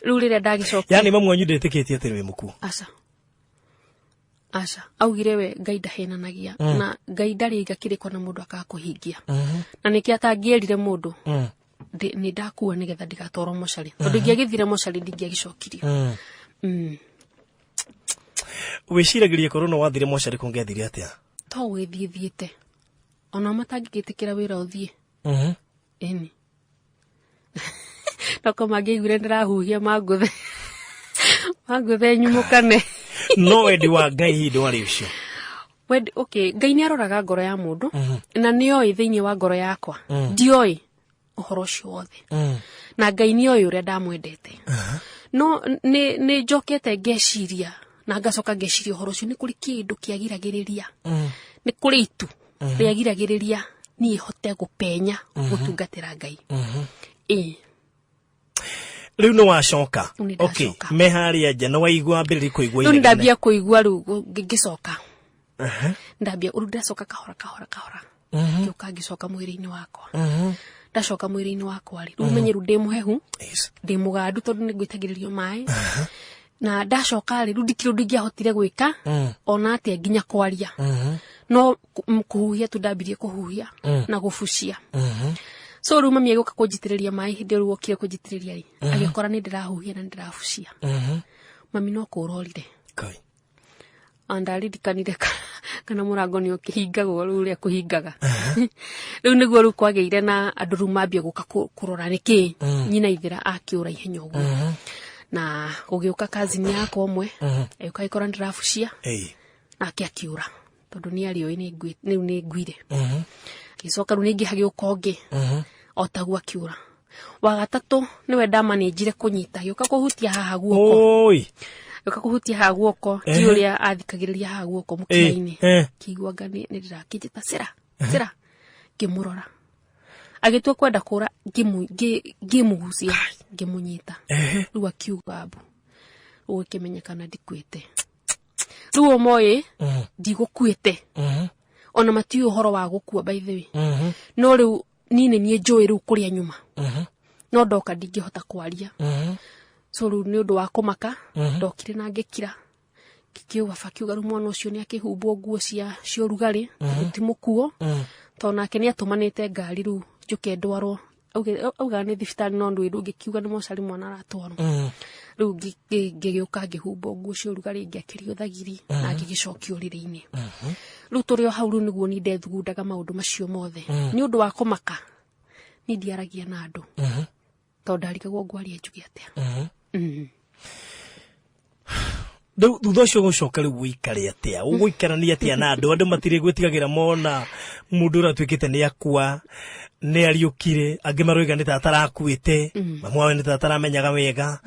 Rĩu rĩrĩa ndagĩcokia, Yani mamu wanyu ndetĩkĩtie atĩ wĩ mũkuũ? Aca, aca, augire we Ngai ndahenanagia, na Ngai ndarĩ iga kĩrĩko na mũndũ akaga kũhingia, na nĩkĩo atangĩerire mũndũ nĩ ndakua nĩgetha ndigatwarwo mocarĩ, tondũ ingĩagĩthire mocarĩ ndingĩagĩcokirio. Wĩciragĩria korwo no wathire mocarĩ kũngĩathire atĩa? To gũgĩthiĩ thiĩte ona matangĩgĩtĩkĩra wĩra ũthiĩ, ĩni noko mangĩaiguire ndĩrahuhia mangũthe mangũthe nyumũkane. No wendi wa Ngai hihi ndwarĩ ũcio? Wendi, okay, Ngai nĩ aroraga ngoro ya mũndũ na nĩ oĩ thĩinĩ wa ngoro yakwa ndioĩ ũhoro ũcio wothe, na Ngai nĩ oĩ ũrĩa ndamwendete. No nĩ njokete ngeciria na ngacoka ngeciria ũhoro ũcio, nĩ kũrĩ kĩndũ kĩagiragĩrĩria, nĩ kũrĩ itu rĩagiragĩrĩria niĩ hote gũpenya gũtungatĩra Ngai, ĩĩ. Rĩu nĩ wacoka? Rĩu nĩ ndacoka. Me harĩa nja nĩ waigua ambĩrĩria kũigua Rĩu nĩ inegene? Ndambia kũigua rĩu ngĩcoka, ndambia rĩu ndacoka kahora kahora kahora, ngĩũka ngĩcoka mwĩrĩ-inĩ wakwa. Ndacoka mwĩrĩ-inĩ wakwa rĩ, rĩu menye rĩu ndĩ mũhehu, ndĩ mũgandu, tondũ nĩ ngwĩtagĩrĩrio maĩ. Na ndacoka rĩ, rĩu ndikĩrĩ ũndũ ingĩahotire gwĩka ona atĩa, nginya kwaria no kũhuhia tu ndambirie kũhuhia na gũbucia. So rĩu mami agĩũka kũnjitĩrĩria maĩ. Hĩndĩ ĩyo rĩu okire kũnjitĩrĩria rĩ, agĩkora nĩ ndĩrahuhia na nĩ ndĩrabucia. Mami no kũrorire. Kai. Ndaririkanire kana mũrango nĩ ũkĩhingagwo rĩu ũrĩa kũhingaga. Rĩu nĩguo rĩu kwagĩire na andũ, rĩu mambia gũka kũrora nĩkĩ nyina ithĩra akĩũra ihenya ũguo. Na gũgĩũka kazini yakwa ũmwe, agĩũka agĩkora ndĩrabucia, nake akiũra tondũ nĩ arĩoĩ rĩu nĩ nguire. Agĩcoka rĩu ningĩ hagĩũka ũngĩ o taguo, akiũra. Wa gatatũ nĩwe ndamanĩnjire kũnyita, agĩũka kũhutia haha guoko. Oi. Agĩũka kũhutia haha guoko, ti ũrĩa athikagĩrĩria haha guoko mũkiha-inĩ. Kĩigua anga nĩ ndĩrakĩnjĩta cĩra cĩra. Ngĩmũrora, agĩtua kwenda kũra, ngĩmũgucia, ngĩmũnyita. Rĩu akiuga mbu, gũgĩkĩmenyekana ndikuĩte. Rĩu o moĩ ndigũkuĩte, ona matiũĩ ũhoro wa gũkua, by the way. No rĩu niĩ nĩ niĩ njũĩ rĩu kũrĩa nyuma, no ndoka ndingĩhota kwaria. So rĩu nĩ ũndũ wa kũmaka ndokire na ngĩkira. Ngĩkiuga baba, akiuga rĩu mwana ũcio nĩ akĩhumbwo nguo cia ũrugarĩ tondũ ti mũkuo, tondũ nake nĩ atũmanĩte ngari rĩu njũke ndwarwo. Augaga nĩ thibitarĩ, no ndũĩ ndũngĩkiuga nĩ mocarĩ mwana aratwarwo. Rĩu ngĩgĩũka ngĩhumbwo nguo cia ũrugarĩ, ngĩakĩrio thagiri na ngĩgĩcokio ũrĩrĩ-inĩ. Rĩu tũrĩ o hau, rĩu nĩguo niĩ ndethugundaga maũndũ macio mothe nĩ ũndũ wa kũmaka. Niĩ ndiaragia na andũ tondũ ndarigagwo ngwaria njuge atĩa. Rĩu thutha ũcio gũcoka rĩu ũikare atĩa, ũgũikarania atĩa na andũ? Andũ matirĩ gwĩtigagĩra mona Mundu uratuikite ni akua, ni ariukire, angi maroiga ni ta atarakuite, mamu wawe ni ta ataramenyaga wega.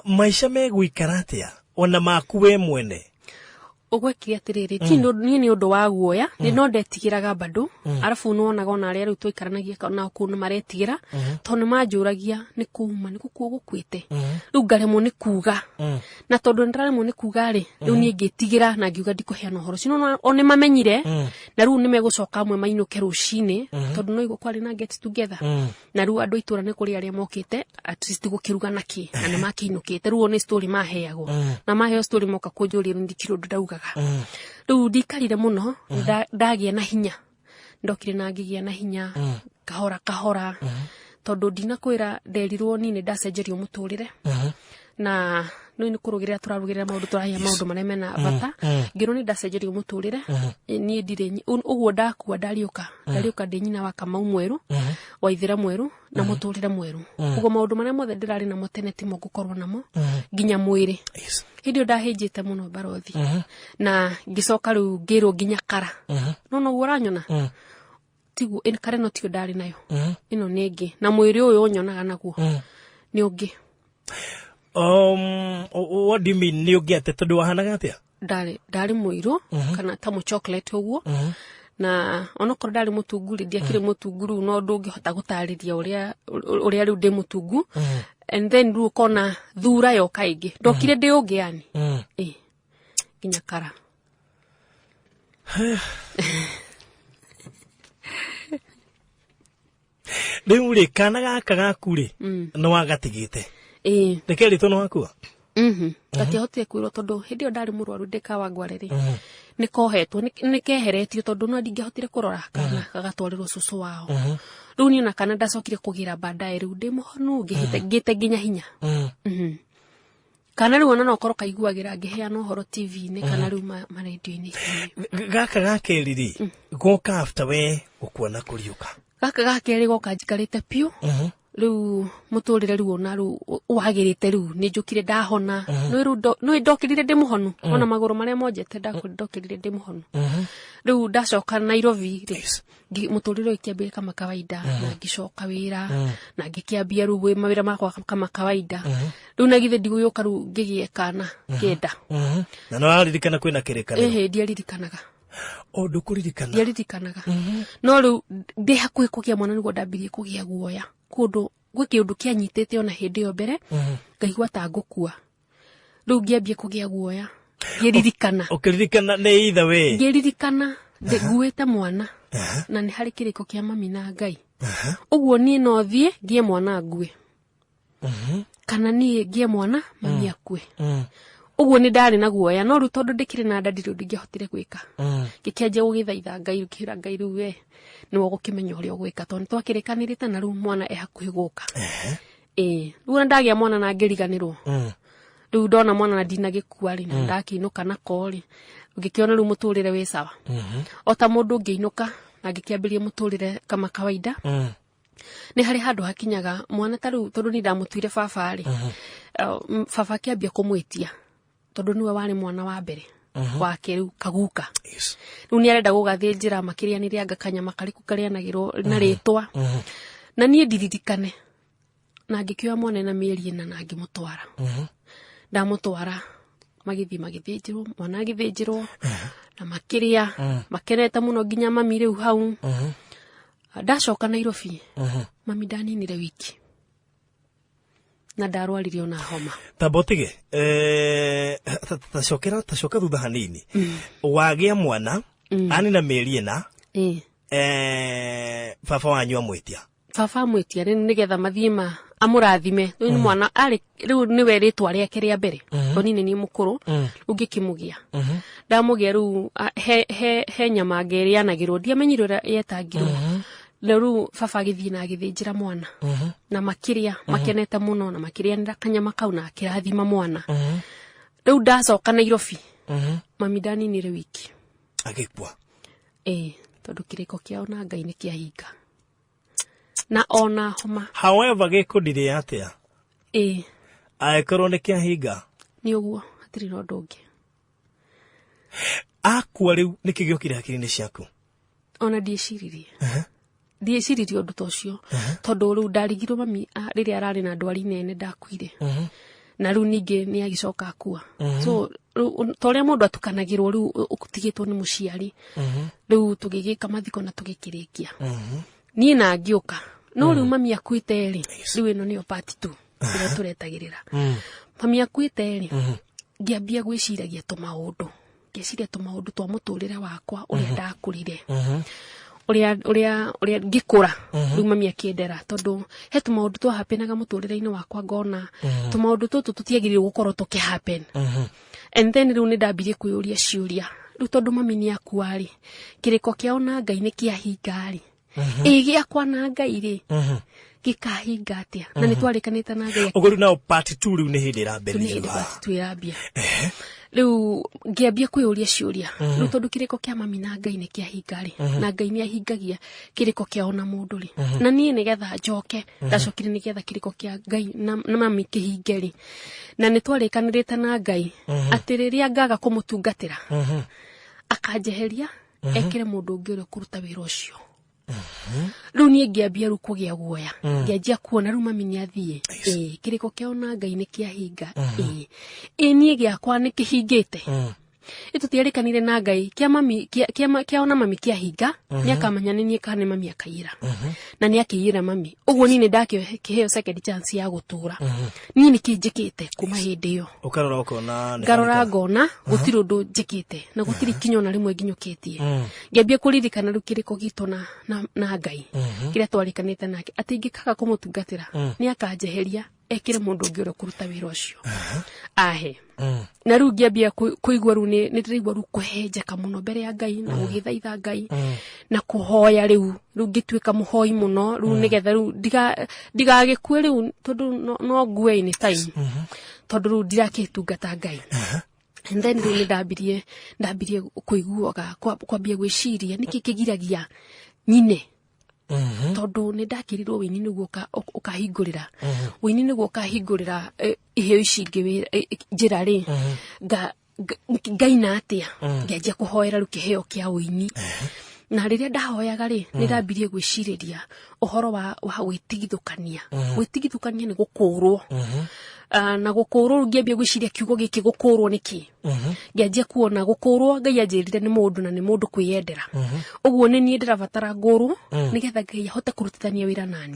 Maica megũikara atĩa ona maku we mwene? Ũgwekire atĩrĩrĩ, ti niĩ nĩ ũndũ wa guoya, nĩ no ndetigĩraga bado. Arabu nĩwonaga ona arĩa rĩu tũikaranagia nao kũu nĩ maretigĩra, tondũ nĩ manjũragia nĩ kuma nĩ gũkua gũkuĩte. Rĩu ngaremwo nĩ kuga, na tondũ nĩ ndaremwo nĩ kuga rĩ, rĩu niĩ ngĩtigĩra na ngiuga ndikũheana ũhoro ũcio. No o nĩ mamenyire, na rĩu nĩ megũcoka amwe mainũke rũcinĩ, tondũ no igua kwarĩ na get together, na rĩu andũ a itũũra nĩ kũrĩ arĩa mokĩte at least gũkĩruga na kĩ, na nĩ makĩinũkĩte. Rĩu o nĩ story maheagwo, na maheo story moka kũnjũria, rĩu ndikĩrĩ ũndũ ndaugaga. Rĩu ndikarire mũno, ndagĩa na hinya, ndokire na ngĩgĩa na hinya kahora kahora, tondũ ndinakwĩra nderirwo niĩ nĩ ndacenjerio mũtũrĩre, na no nĩ kũrũgĩrĩra tũrarũgĩrĩra maũndũ, tũrahia maũndũ marĩa mena bata. Ngĩrwo nĩ ndacenjerio mũtũrĩre, niĩ ndirĩ ũguo ndakua, ndariũka, ndariũka ndĩ nyina wa Kamau mwerũ, Waithĩra mwerũ, na mũtũrĩre mwerũ. Ũguo maũndũ marĩa mothe ndĩrarĩ namo tene timo ngũkorwo namo, nginya mwĩrĩ. Hĩndĩ ĩyo ndahĩnjĩte mũno barothi, na ngĩcoka rĩu ngĩrwo nginya kara no noguo ũranyona tiguo kara ĩno tiyo ndarĩ nayo, ĩno nĩ ĩngĩ, na mwĩrĩ ũyũ ũnyonaga naguo nĩ ũngĩ. What do you mean nĩ ũngĩ atĩ? Tondũ wahanaga atĩa? Ndarĩ mũirũ kana ta mũ chocolate ũguo, na onokorwo ndarĩ mũtungu rĩ, ndiakĩrĩ mũtungu rĩu, no ndũngĩhota gũtarĩria ũrĩa rĩu ndĩ mũtungu. And then rĩu ũkona thura yoka ĩngĩ, ndokire ndĩ ũngĩ yani. Ĩ nginya kara. Rĩu rĩ, kana gaka gaku rĩ, nĩ wagatigĩte? Ĩĩ. Rĩkerĩtwo nĩ wakua? Gatiahotire kwĩrwo tondũ hĩndĩ ĩyo ndarĩ mũrwaru ndĩ Kawangware rĩ, nĩ kohetwo, nĩ keheretio, tondũ no ndingĩahotire kũrora kana gagatwarĩrwo cũcũ wao. Rĩu niĩ ona kana ndacokire kũgĩra baadaye, rĩu ndĩ mũhonu, ngĩhĩte ngĩte nginya hinya. Kana rĩu ona no korwo kaiguagĩra ngĩheana ũhoro TV-inĩ kana rĩu marendio-inĩ. Gaka ga kerĩ rĩ, goka after we gũkua na kũriũka? Gaka ga kerĩ goka njikarĩte piũ. Rĩu mũtũrĩre rĩu ona rĩu wagĩrĩte, rĩu nĩ njũkire ndahona. Nĩ ndokĩrire ndĩ mũhonu, ona magũrũ marĩa monjete ndokĩrire ndĩ mũhonu. Rĩu ndacoka Nairobi rĩ, mũtũrĩre ũyũ ũkĩambia kama kawaida, na ngĩcoka wĩra na ngĩkĩambia rĩu mawĩra makwa kama kawaida. Rĩu na githĩ ndigũgĩũka rĩu ngĩgĩe kana kenda. Na nĩ waririkana kwĩna kĩrĩkanĩro? Ĩhĩ, ndiaririkanaga. O ndũkũririkana? Ndiaririkanaga, no rĩu ndĩ hakuhĩ kũgĩa mwana nĩguo ndambirie kũgĩa guoya. Kũndũ gwĩ kĩũndũ kĩanyitĩte ona hĩndĩ ĩyo mbere, ngaigua ta ngũkua. Rĩu ngĩambia kũgĩa guoya ngĩririkana. Ũkĩririkana nĩ ithe we? Ngĩririkana nguĩte mwana na nĩ harĩ kĩrĩko kĩa mami na Ngai. Ũguo niĩ no thiĩ ngĩe mwana ngue, kana niĩ ngĩe mwana mami akue. Ũguo nĩ ndarĩ na guoya, no rĩu tondũ ndĩkĩrĩ na nda, ndirĩ ũndũ ingĩahotire gwĩka. Ngĩkĩanjia gũgĩthaitha Ngai, ngĩra Ngai, rĩu we nĩwe ũgũkĩmenya ũrĩa ũgwĩka, tondũ nĩ twakĩrĩkanĩrĩte na rĩu mwana e hakuhĩ gũka. Ĩĩ, rĩu ona ndagĩa mwana na ngĩriganĩrwo, rĩu ndona mwana na ndinagĩkua rĩ, na ndakĩinũka nako rĩ, ngĩkĩona rĩu mũtũrĩre wĩ sawa o ta mũndũ. Ngĩinũka na ngĩkĩambĩrĩria mũtũrĩre kama kawaida. Nĩ harĩ handũ hakinyaga mwana ta rĩu, tondũ nĩ ndamũtuire baba rĩ, baba akĩambia kũmwĩtia, tondũ nĩwe warĩ mwana wa mbere wake rĩu kaguka. Rĩu nĩ arenda gũgathĩnjĩra makĩrĩanĩre anga kanyama karĩkũ karĩanagĩrwo na rĩtwa, na niĩ ndiririkane. Na ngĩkĩoya mwana na mĩeri 4 na ngĩmũtwara. Ndamũtwara, magĩthiĩ magĩthĩnjĩrwo mwana, agĩthĩnjĩrwo na makĩrĩa makenete mũno, nginya mami rĩu hau. Ndacoka Nairobi, mami ndaninire wiki na ndarwarire ona homa. Tamba ũtige, tacokera, tacoka thutha hanini. Wagĩa mwana anina mĩeri 4, baba wanyu amwĩtia? Baba amwĩtia rĩu nĩgetha mathiĩ ma amũrathime. Rĩu nĩ mwana arĩ, rĩu nĩwe rĩtwa rĩake rĩa mbere, tondũ niĩ nĩ niĩ mũkũrũ. Rĩu ngĩkĩmũgĩa, ndamũgĩa rĩu he nyama ngĩrĩanagĩrwo, ndiamenyire ũrĩa yetangirwo. Na rĩu baba agĩthiĩ na agĩthĩnjĩra mwana na makĩrĩa makenete mũno na makĩrĩanĩra kanyama kau na akĩrathima mwana. Rĩu ndacoka Nairobi, mami ndaninire wiki. Agĩkua? Ĩĩ, tondũ kĩrĩko kĩao na Ngai nĩ kĩahinga na ona homa. However, gĩkũndire atĩa? Ĩĩ. Angĩkorwo nĩ kĩahinga. Nĩ ũguo, hatirĩ na ũndũ ũngĩ. Akua rĩu, nĩkĩ gĩokire hakiri-inĩ ciaku? Ona ndieciririe, ndieciririe ũndũ ta ũcio, tondũ rĩu ndarigirwo mami rĩrĩa ararĩ na ndwari nene ndakuire, na rĩu ningĩ nĩ agĩcoka akua. So rĩu ta ũrĩa mũndũ atukanagĩrwo, rĩu ũtigĩtwo nĩ mũciari, rĩu tũgĩgĩka mathiko na tũgĩkĩrĩkia niĩ na ngĩũka. No rĩu mami akuĩte rĩ, rĩu ĩno nĩyo part two ĩrĩa tũretagĩrĩra. Mami akuĩte rĩ, ngĩambia gwĩciragia tũmaũndũ, ngĩciria tũmaũndũ twa mũtũrĩre wakwa, ũrĩa ndakũrire, ũrĩa ngĩkũra. Rĩu mami akĩendera, tondũ he tũmaũndũ twahapenaga mũtũrĩre-inĩ wakwa, ngona tũmaũndũ tũtũ tũtiagĩrĩirwo gũkorwo tũkĩ happen. And then rĩu nĩ ndambirie kwĩyũria ciũria. Rĩu tondũ mami nĩ akua rĩ, kĩrĩko kĩao na Ngai nĩ kĩahinga rĩ, ĩ gĩakwa na Ngai rĩ, gĩkahinga atĩa? Na nĩ twarĩkanĩte na Ngai. Ũguo rĩu nao part two rĩu nĩ hĩndĩ nĩ ĩrambĩrĩria. Hĩndĩ rĩu haha. Part two ĩrambia rĩu. Ngĩambia kwĩyũria ciũria rĩu, tondũ kĩrĩko kĩa mami na Ngai nĩ kĩahinga rĩ, na Ngai nĩ ahingagia kĩrĩko kĩao na mũndũ rĩ, na niĩ nĩgetha njoke ndacokire nĩgetha kĩrĩko kĩa Ngai na mami kĩhinge rĩ, na nĩ twarĩkanĩrĩte na Ngai atĩ rĩrĩa ngaga kũmũtungatĩra, akanjeheria ekĩre mũndũ ũngĩ ũrĩa ũkũruta wĩra ũcio. Rĩu niĩ ngĩambia rĩu kũgĩa guoya, ngĩanjia kuona rĩu mami nĩ athiĩ, ĩĩ kĩrĩko kĩao na Ngai nĩ kĩahinga, ĩĩ niĩ gĩakwa nĩ kĩhingĩte? Ĩ tũtiarĩkanire na Ngai kĩa mami kĩao na mami kĩahinga, nĩ akamenya nĩ niĩ kana nĩ mami akaiyĩra, na nĩ akĩiyĩra mami. Ũguo niĩ nĩ ndakĩheo second chance ya gũtũra. Niĩ nĩ kĩ njĩkĩte kuma hĩndĩ ĩyo? Ũkarora ũkona nĩ Ngarora hanĩka. ngona gũtirĩ ũndũ njĩkĩte na gũtirĩ kinya ona rĩmwe nginyũkĩtie. Ngĩambia kũririkana rĩu kĩrĩko gitũ na Ngai kĩrĩa twarĩkanĩte nake, atĩ ingĩkaga kũmũtungatĩra, nĩ akanjeheria ekĩre mũndũ ũngĩ ũrĩa ũkũruta wĩra ũcio ahe. Na rĩu ngĩambia kũigua rĩu nĩ ndĩraigua rĩu kũhenjeka mũno mbere ya Ngai na gũgĩthaitha Ngai na kũhoya. Rĩu ngĩtuĩka mũhoi mũno rĩu, nĩgetha rĩu ndigagĩkue rĩu, tondũ no ngue any time, tondũ rĩu ndirakĩtungata Ngai. And then rĩu nĩ ndambirie kũiguaga kwambia gwĩciria nĩkĩ kĩgiragia nyine, tondũ nĩ ndakĩrirwo wĩini nĩguo ũkahingũrĩra, wĩini nĩguo ũkahingũrĩra iheo ici ingĩ njĩra rĩ, ngaina atĩa? Ngĩanjia kũhoera rĩu kĩheo kĩa ũini. Na rĩrĩa ndahoyaga rĩ, nĩ ndambirie gwĩcirĩria ũhoro wa gwĩtigithũkania. Gwĩtigithũkania nĩ gũkũrwo. Na gũkũrwo, rĩu ngĩambia gwĩciria kiugo gĩkĩ gũkũrwo nĩ kĩ. Ngĩanjia kuona gũkũrwo, Ngai anjĩrire nĩ mũndũ na nĩ mũndũ kwĩyendera. Ũguo nĩ niĩ ndĩrabatara ngũrwo nĩgetha Ngai ahote kũrutithania wĩra nani.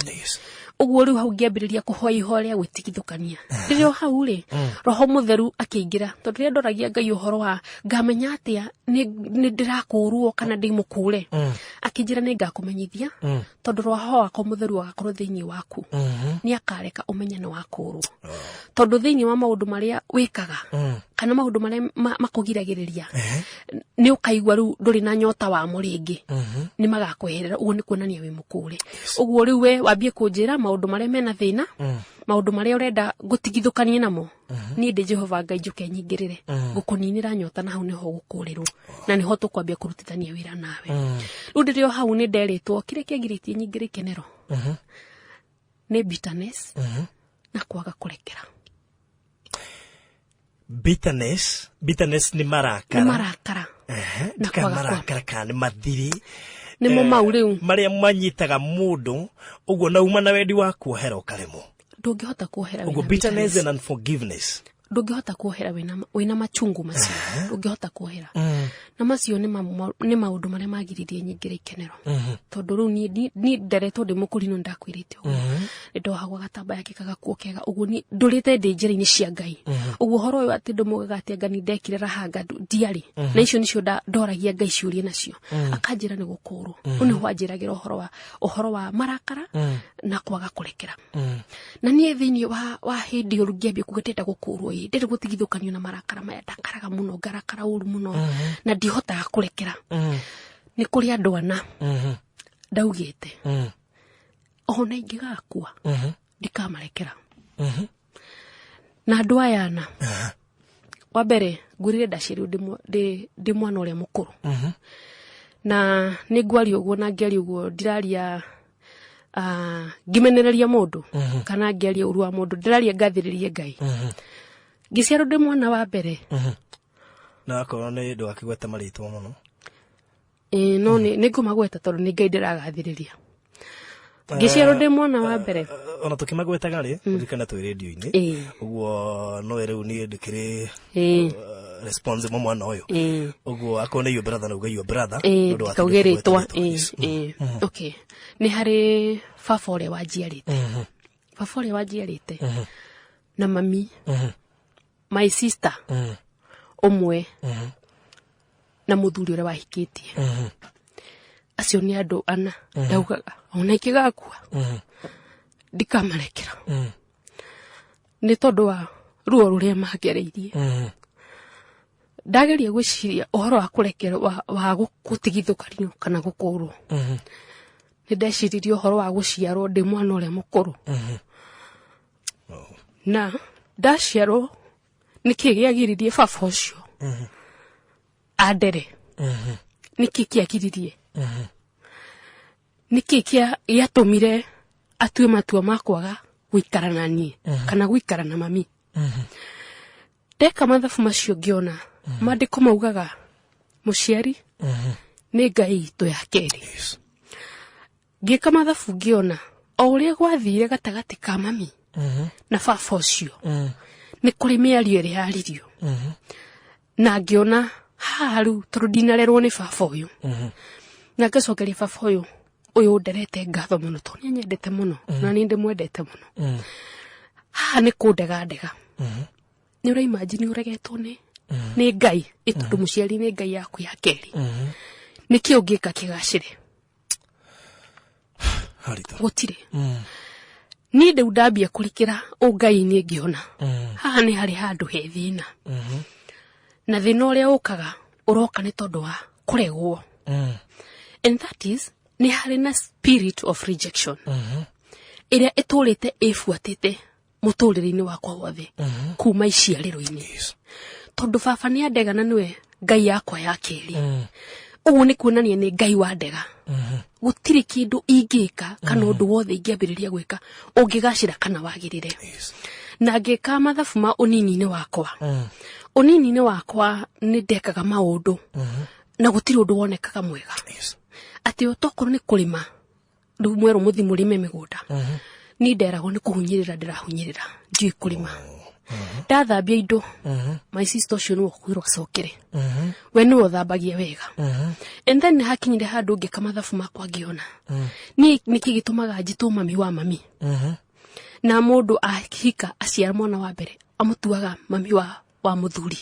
Ũguo rĩu hau ngĩambĩrĩria kũhoya ihoya rĩa gwĩtigithũkania. Rĩrĩa o hau rĩ, Roho Mũtheru akĩingĩra, tondũ rĩrĩa ndoragia Ngai ũhoro wa ngamenya atĩa nĩ ndĩrakũrwo kana ndĩ mũkũre, akĩnjĩra nĩ ngakũmenyithia, tondũ Roho wakwa Mũtheru agakorwo thĩinĩ waku, nĩ akareka ũmenye nĩ wakũrwo, tondũ thĩinĩ wa maũndũ marĩa wĩkaga kana maũndũ marĩa makũgiragĩrĩria, nĩ ũkaigua rĩu ndũrĩ na nyota wamo rĩngĩ, nĩ magakweherera. Ũguo nĩ kuonania wĩ mũkũre. Ũguo rĩu we wambie kũnjĩra maũndũ marĩa mena thĩna, maũndũ marĩa ũrenda ngũtigithũkanie namo, niĩ ndĩ Jehova Ngai njũke nyingĩrĩre ngũkũninĩra nyota, na hau nĩho gũkũrĩrwo na nĩho tũkwambia kũrutithania wĩra nawe. Rĩu ndĩrĩ o hau nĩ nderĩtwo kĩrĩa kĩagirĩtie nyingĩre ikenero nĩ bitterness na kwaga kũrekera. Bitterness, bitterness nĩ marakara. Nĩ marakara. Ehe, Na ndika kwaga marakara kana nĩ mathirĩ. Nĩmo mau rĩu. Marĩa manyitaga mũndũ ũguo na uma na wendi wa kuohera ũkaremwo. Ndũngĩhota kuohera ũguo wĩna bitterness bitterness. And unforgiveness. Ndũngĩhota kuohera wĩna machungu macio, ndũngĩhota kuohera. Na macio nĩ maũndũ marĩa magiririe nyingĩre ikenero, tondũ rĩu niĩ nderetwo ndĩ mũkũrinũ, nĩndakwĩrĩte ũguo, nĩ ndohagwo gatambaya ke gagakuo kega. Ũguo niĩ ndũrĩte ndĩ njĩra-inĩ cia Ngai. Ũguo ũhoro ũyũ atĩ ndũmugaga atĩ anga nĩ ndekire rahanga, ndiarĩ na icio nĩcio ndoragia Ngai ciũria nacio, akanjĩra nĩ gũkũrwo. Rĩu nĩho anjĩragĩra ũhoro wa marakara na kwaga kũrekera. Na niĩ thĩinĩ wa hĩndĩ ĩyo rĩu ngĩambia kuga ndĩrenda gũkũrwo, ĩ ndĩrenda gũtigithũkanio na marakara maya. Ndakaraga mũno, ngarakara ũru mũno na ndihotaga kũrekera. Nĩ kũrĩ andũ ana ndaugĩte ona ingĩgakua ndikamarekera. Na andũ aya ana, wa mbere ngwĩrire ndaciarirwo ndĩ mwana ũrĩa mũkũrũ, na nĩ ngwaria ũguo na ngĩaria ũguo ndiraria ngĩmenereria mũndũ kana ngĩaria ũru wa mũndũ, ndĩraria ngathĩrĩrie Ngai. Ngĩciarwo ndĩ mwana wa mbere. Na akorwo nĩ ndũgakĩgwete marĩtwa mũno. Ĩĩ, no nĩ ngũmagweta tondũ nĩ Ngai ndĩragathĩrĩria. Ngĩciarwo ndĩ mwana wa mbere. Ona tũkĩmagwetaga rĩ, ririkana twĩ rĩndio-inĩ. Ũguo no rĩu niĩ ndĩkĩrĩ responsible mwana ũyũ. Ũguo akorwo nĩ your brother na uge your brother. Ĩĩ, nĩ ũndũ wa ndikauge tondũ rĩtwa. kũgweta rĩtwa. Ĩĩ, ĩĩ. Okay, nĩ harĩ baba ũrĩa wanjiarĩte, baba ũrĩa wanjiarĩte na mami, my sister ũmwe na mũthuri ũrĩa wahikĩtie. Acio nĩ andũ ana ndaugaga ona ingĩgakua ndikamarekera, nĩ tondũ wa ruo rũrĩa mangereirie. Ndageria gwĩciria ũhoro wa kũrekerwo wa gũtigithũkanio kana gũkũrwo, nĩ ndeciririe ũhoro wa gũciarwo ndĩ mwana ũrĩa mũkũrũ, na ndaciarwo nĩkĩ gĩagiririe baba ũcio andere? Nĩkĩ kĩagiririe? Nĩkĩ gĩatũmire atue matua ma kwaga gũikara na niĩ kana gũikara na mami? Ndeka mathabu macio, ngĩona maandĩko maugaga mũciari nĩ Ngai itũ ya kerĩ. Ngĩka mathabu, ngĩona o ũrĩa gwathire gatagatĩ ka mami na baba ũcio, nĩ kũrĩ mĩario ĩrĩa yaririo, na ngĩona haha rĩu tondũ ndinarerwo nĩ baba ũyũ, na ngacokeria baba ũyũ ũyũ nderete ngatho mũno tondũ nĩ anyendete mũno na nĩ ndĩmwendete mũno, haha nĩ kũndega ndega. Nĩ ũraimagine ũregetwo nĩ Ngai, ĩ tondũ mũciari nĩ Ngai yaku ya kerĩ, nĩkĩ ũngĩka kĩgacĩre? Haritũ. Gũtirĩ. Niĩ rĩu ndambia kũrikĩra ũngai-inĩ, ngĩona haha nĩ harĩ handũ he thĩna, na thĩna ũrĩa ũkaga ũroka nĩ tondũ wa kũregwo, and that is nĩ harĩ na spirit of rejection ĩrĩa ĩtũrĩte ĩbuatĩte mũtũrĩre-inĩ wakwa wothe kuma iciarĩro-inĩ, tondũ baba nĩ andega na nĩwe Ngai yakwa ya kerĩ. Ũguo nĩ kuonania nĩ Ngai wa ndega. Gũtirĩ kĩndũ ingĩka kana ũndũ wothe ingĩambĩrĩria gwĩka ũngĩgacĩra kana wagĩrĩre. Na ngĩka mathabu ma ũnini-inĩ wakwa, ũnini-inĩ wakwa nĩ ndekaga maũndũ na gũtirĩ ũndũ wonekaga mwega, atĩ otokorwo nĩ kũrĩma, rĩu mwerũ mũthi mũrĩme mĩgũnda, niĩ nderagwo nĩ kũhunyĩrĩra ndĩrahunyĩrĩra, ndiũĩ kũrĩma. Ndathambia indo, my sister ũcio nĩwe ũkwĩrwo acokere, we nĩwe ũthambagia wega. And then nĩ hakinyire handũ ngĩka mathabu makwa, ngĩona niĩ nĩkĩ gĩtũmaga njĩtwo mami wa mami, na mũndũ ahika aciara mwana wa mbere amũtuaga mami wa mũthuri,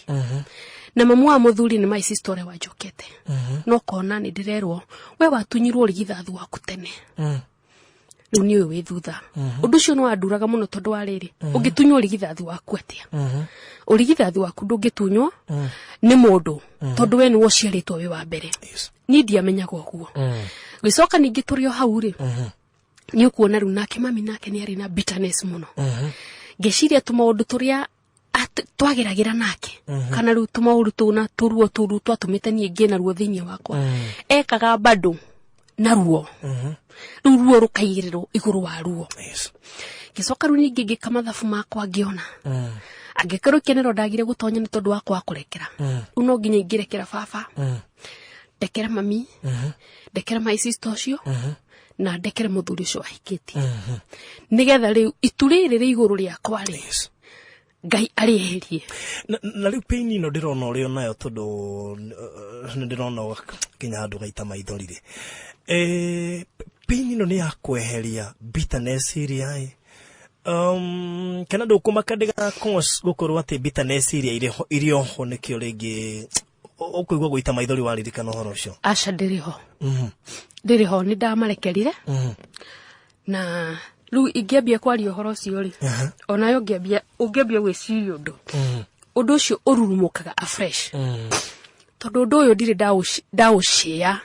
na mamu wa mũthuri nĩ my sister ũrĩa wanjokete. No kona nĩ ndĩrerwo we watunyirwo ũrigithathi waku tene, rĩu nĩ ũyũ wĩ thutha. Ũndũ ũcio nĩ wanduraga mũno, tondũ wa rĩrĩ, ũngĩtunywo ũrigithathi waku atĩa? Ũrigithathi waku ndũngĩtunywo nĩ mũndũ, tondũ we nĩwe ũciarĩtwo wĩ wa mbere. Niĩ ndiamenyaga ũguo. Gĩcoka ningĩ tũrĩ o hau rĩ, nĩ ũkuona rĩu nake mami nake nĩ arĩ na bitterness mũno. Ngĩciria tũmaũndũ tũrĩa twageragĩra nake, kana rĩu tũmaũndũ tũu na tũruo tũu twatũmĩte niĩ ngĩe na ruo thĩinĩ wakwa, ekaga bado na ruo rĩu, ruo rũkaigĩrĩrwo igũrũ wa ruo. Ngĩcoka rĩu ningĩ ngĩka mathabu makwa, ngĩona angĩkorwo ikenero ndagire gũtonya nĩ tondũ wa kwaga kũrekera, rĩu no nginya ingĩrekera baba, ndekere mami, ndekere my sister ũcio, na ndekere mũthuri ũcio wahikĩtie, nĩgetha rĩu itu rĩrĩ rĩ igũrũ rĩakwa rĩ, Ngai arĩeherie. Na rĩu pain ĩno ndĩrona ũrĩ onayo, tondũ nĩ ndĩrona nginya handũ gaita maithori rĩ, pain ĩno nĩ ya kweheria bitterness ĩrĩa ĩ kana ndũkũmaka ndĩgakorwo gũkorwo atĩ bitterness ĩrĩa irĩ oho nĩkĩo rĩngĩ ũkũigua gũita maithori waririkana ũhoro ũcio? Aca, ndĩrĩ ho, ndĩrĩ ho, nĩ ndamarekerire. Na rĩu ingĩambia kwaria ũhoro ũcio rĩ, onayo ũngĩambia gwĩciria ũndũ ũcio ũrurumũkaga afresh, tondũ ũndũ ũyũ ndirĩ ndaũcĩa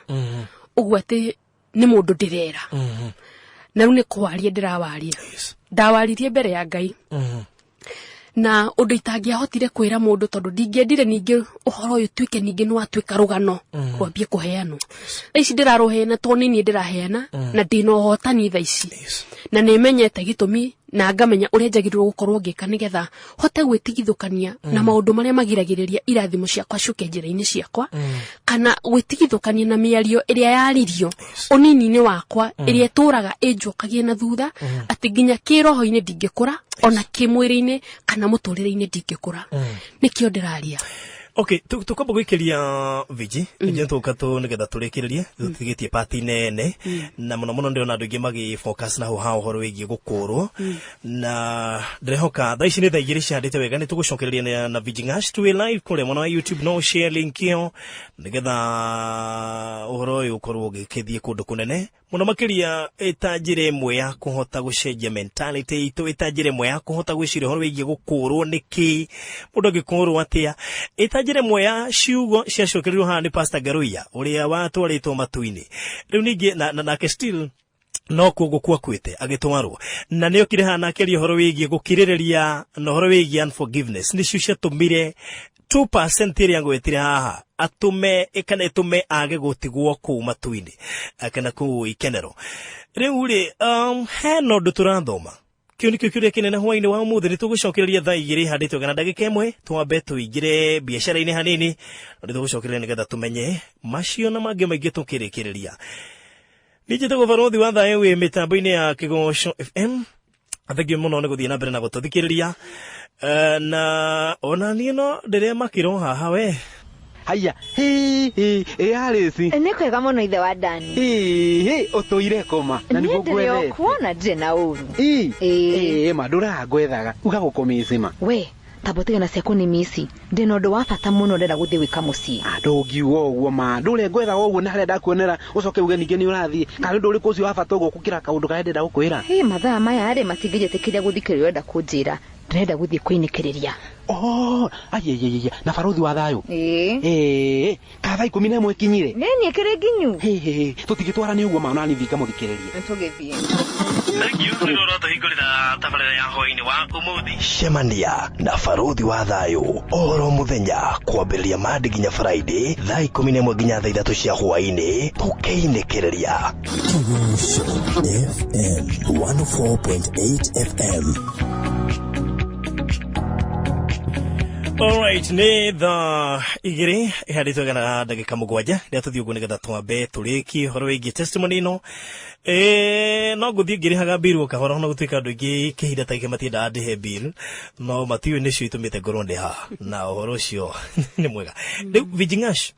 ũguo atĩ nĩ mũndũ ndĩrera, na rĩu nĩ kũwaria ndĩrawaria. Ndawaririe mbere ya Ngai na ũndũ itangĩahotire kwĩra mũndũ, tondũ ndingĩendire ningĩ ũhoro ũyũ tuĩke ningĩ nĩ watuĩka rũgano rwambie kũheanwo. Thaa ici ndĩrarũheana tondũ nĩ niĩ ndĩraheana na ndĩna ũhotani thaa ici, na nĩ menyete gĩtũmi. Na ngamenya ũrĩa njagĩrĩirwo gũkorwo ngĩka nĩgetha hote gwĩtigithũkania na maũndũ marĩa magiragĩrĩria irathimo ciakwa ciũke njĩra-inĩ ciakwa, kana gwĩtigithũkania na mĩario ĩrĩa yaririo ũnini-inĩ wakwa, ĩrĩa ĩtũraga ĩnjokagia na thutha, atĩ nginya kĩroho-inĩ ndingĩkũra, ona kĩmwĩrĩ-inĩ kana mũtũrĩre-inĩ ndingĩkũra. Nĩkĩo ndĩraria. Okay, tukamba gwikiria viji nje tuka tu nigetha turikiririe tutigitie party nene, na muno muno ndirona andu aingi magi focus na ha uhoro wigie gukurwo, na ndirehoka thaa ici ni thaa 2 cihandite wega. Ni tugucokereria na Viji Ngash twi live kuria mwena wa YouTube. No share link iyo nigetha uhoro uyu ukorwo ugikithie kundu kunene muno makiria, ĩta njĩra ĩmwe ya kũhota gũcenjia mentality itũ, ĩta njĩra ĩmwe ya kũhota gwĩciria ũhoro wĩgiĩ gũkũrwo nĩkĩ, mũndũ angĩkũrwo atĩa, ĩta njĩra ĩmwe ya ciugo ciacokerirwo haha nĩ Pastor Ngaruiya ũrĩa watwarĩtwo matu-inĩ. Rĩu ningĩ na, nake still no kuo gũkua kwĩte agĩtwarwo, na nĩ okire haha na akĩaria ũhoro wĩgiĩ gũkirĩrĩria na ũhoro wĩgiĩ unforgiveness, nĩcio ciatũmire 2% ĩrĩa ngwĩtire haha atũme kana ĩtũme age gũtigwo kũu matu-inĩ kana kũu ikenero. Rĩu rĩ, hena ũndũ tũrathoma, kĩu nĩkĩo kĩũria kĩnene hwainĩ wa ũmũthĩ. Nĩ tũgũcokereria thaa 2 handĩtwo kana ndagĩka 1. Twambe tũingĩre biacara-inĩ hanini, no nĩ tũgũcokereria nĩgetha tũmenye macio na mangĩ maingĩ tũkĩrĩkĩrĩria. Niĩ njĩtagwo Barothi wa Thayũ wĩ mĩtambo-inĩ ya Kĩgoco FM. Thengio mũno nĩ gũthiĩ na mbere na gũtũthikĩrĩria. Na ona niĩ no ndĩremakĩrwo haha we. Haya, hi hi, ĩ Alice. Nĩ kwega mũno, ithe wa Dani. Hi hi, ũtũire kũma na niĩ nĩguo ndĩrĩ ngwethete. O kuo na ndirĩ na ũru. Ĩ. Ĩ. Ĩ ma ndũrangwethaga uga gũkũmicima. We tamba ũtige cia kũnimisi, ndĩ na ũndũ wa bata mũno ndĩrenda gũthiĩ gwĩka mũciĩ. Ndũngiuga ũguo ma ndũrĩa ngwethaga ũguo na harĩa ndakuonera ũcoke uge ningĩ nĩ ũrathiĩ, kana ũndũ ũrĩkũ ũcio wa bata ũguo gũkĩra kaũndũ karĩa ndĩrenda gũkwĩra? Hĩ, mathaa maya rĩ, matingĩnjĩtĩkĩria gũthikĩrĩria ũrenda kũnjĩra. Ndĩrenda gũthiĩ kwĩinĩkĩrĩria. Oh, ayeyeye, na barothi wa thayũ. Ĩĩ. Ĩ ka thaa 11 ikinyire. Nĩ niĩ kĩrĩ nginyu. Hĩ hĩ, tũtingĩtwara nĩ ũguo ma onani thiĩ ngamũthikĩrĩrie. Tũgĩthiĩ. Thank you nĩ ũratũhingũrĩra tabarĩra ya hwainĩ wa ũmũthĩ. Cemania na Barothi wa Thayũ oro mũthenya kwambĩrĩria Monday nginya Friday, thaa 11 nginya thaa 3 cia hwainĩ, tũkeinĩkĩrĩria. Kĩgoco FM 104.8 FM. Alright, nĩ thaa 2 ihandĩtwo gana ndagĩka 7. Rĩrĩa tũthiĩ ũguo nĩgetha twambe tũrĩkie ũhoro wĩgiĩ testimony ĩno. No ngũthiĩ ngĩrĩhaga bill o kahora, ona gũtuĩka andũ aingĩ kĩhinda ta gĩkĩ matiendaga ndĩhe bill, no matiũĩ nĩcio itũmĩte ngorwo ndĩ haha na ũhoro ũcio nĩ mwega. Rĩu Vijingash,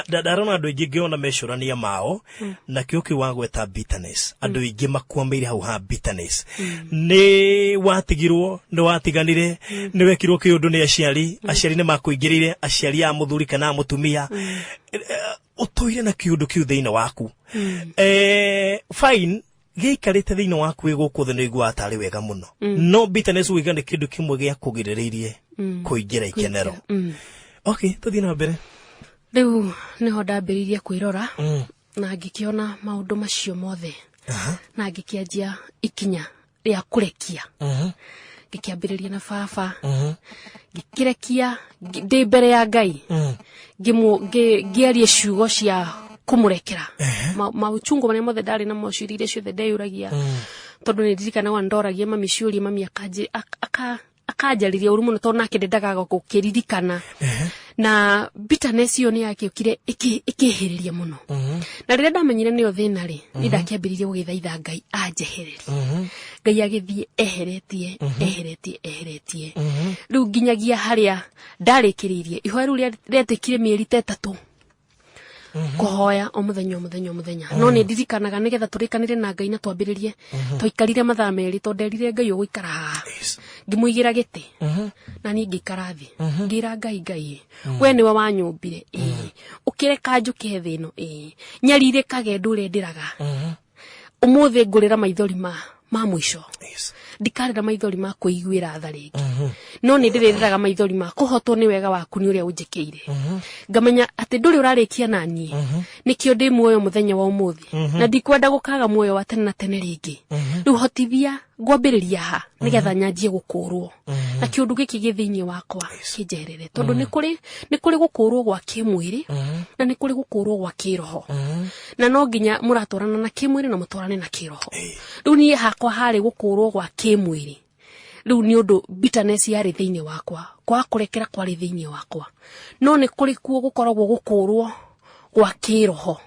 ndarona andũ aingĩ ngĩona mecũrania mao na kĩo kĩu wagweta bitterness, andũ aingĩ makwamĩire hau ha bitterness. Nĩ watigirwo, nĩ watiganire, nĩ wekirwo kĩũndũ nĩ aciari, aciari nĩ makũingĩrĩire, aciari a mũthuri kana a mũtumia. Ũtũire na kĩũndũ kĩu thĩinĩ waku. Fine, gĩikarĩte thĩinĩ waku wĩ gũkũ thĩ nĩ ũiguaga tarĩ wega mũno, no bitterness ũiga nĩ kĩndũ kĩmwe gĩa kũgirĩrĩirie kũingĩra ikenero. Okay, tũthiĩ na mbere. Rĩu nĩho ndambĩrĩirie kwĩrora na ngĩkĩona maũndũ macio mothe, na ngĩkĩanjia ikinya rĩa kũrekia. Ngĩkĩambĩrĩria na baba, ngĩkĩrekia ndĩ mbere ya Ngai, ngĩaria ciugo cia kũmũrekera mauchungu marĩa mothe ndarĩ namo, ciũria iria ciothe ndeyũragia, tondũ nĩ ndirikanaga ndoragia mami ciũria, mami akanjarĩria ũru mũno, tondũ nake ndendaga gũkĩririkana. Na bitterness ĩyo nĩ yakĩũkire ĩkĩhĩrĩria mũno, na rĩrĩa ndamenyire nĩyo thĩna rĩ, nĩ ndakĩambĩrĩirie gũgĩthaitha Ngai anjehererie. Ngai agĩthiĩ eheretie, eheretie, eheretie, rĩu nginyagia harĩa ndarĩkĩrĩirie ihoya rĩu rĩatuĩkire mĩeri ta 3 kũhoya o mũthenya, o mũthenya, o mũthenya. No nĩ ndirikanaga nĩgetha tũrĩkanĩre na Ngai na twambĩrĩrie, twaikarire mathaa 2, tondũ nderire Ngai ũgũikara haha. Ngĩmũigĩra gĩtĩ na niĩ ngĩikara thĩ, ngĩra Ngai, Ngai, we nĩwe wanyũmbire, ĩĩ, ũkĩreka njũke thĩ ĩno, ĩĩ, nyarirĩkage ndũre ndĩraga, ũmũthĩ ngũrĩra maithori ma mũico, ndikarĩra maithori ma kwĩiguĩra tha rĩngĩ. No nĩ ndĩrĩrĩraga maithori ma kũhotwo nĩ wega waku nĩ ũrĩa ũnjĩkĩire, ngamenya atĩ ndũrĩ ũrarĩkia na niĩ, nĩkĩo ndĩ muoyo mũthenya wa ũmũthĩ, na ndikwenda gũkaga muoyo wa tene na tene rĩngĩ. Rĩu hotithia ngwambĩrĩria ha nĩgetha nyanjie gũkũrwo na kĩũndũ gĩkĩ gĩ thĩinĩ wakwa kĩnjeherere, tondũ nĩ kũrĩ gũkũrwo gwa kĩmwĩrĩ na nĩ kũrĩ gũkũrwo gwa kĩroho, na no nginya mũratwarana na kĩmwĩrĩ na mũtwarane na kĩroho. Rĩu niĩ hakwa harĩ gũkũrwo gwa kĩmwĩrĩ. Rĩu nĩ ũndũ bitterness yarĩ thĩinĩ wakwa, kwaga kũrekera kwarĩ thĩinĩ wakwa. No nĩ kũrĩ kuo gũkoragwo gũkũrwo gwa kĩroho.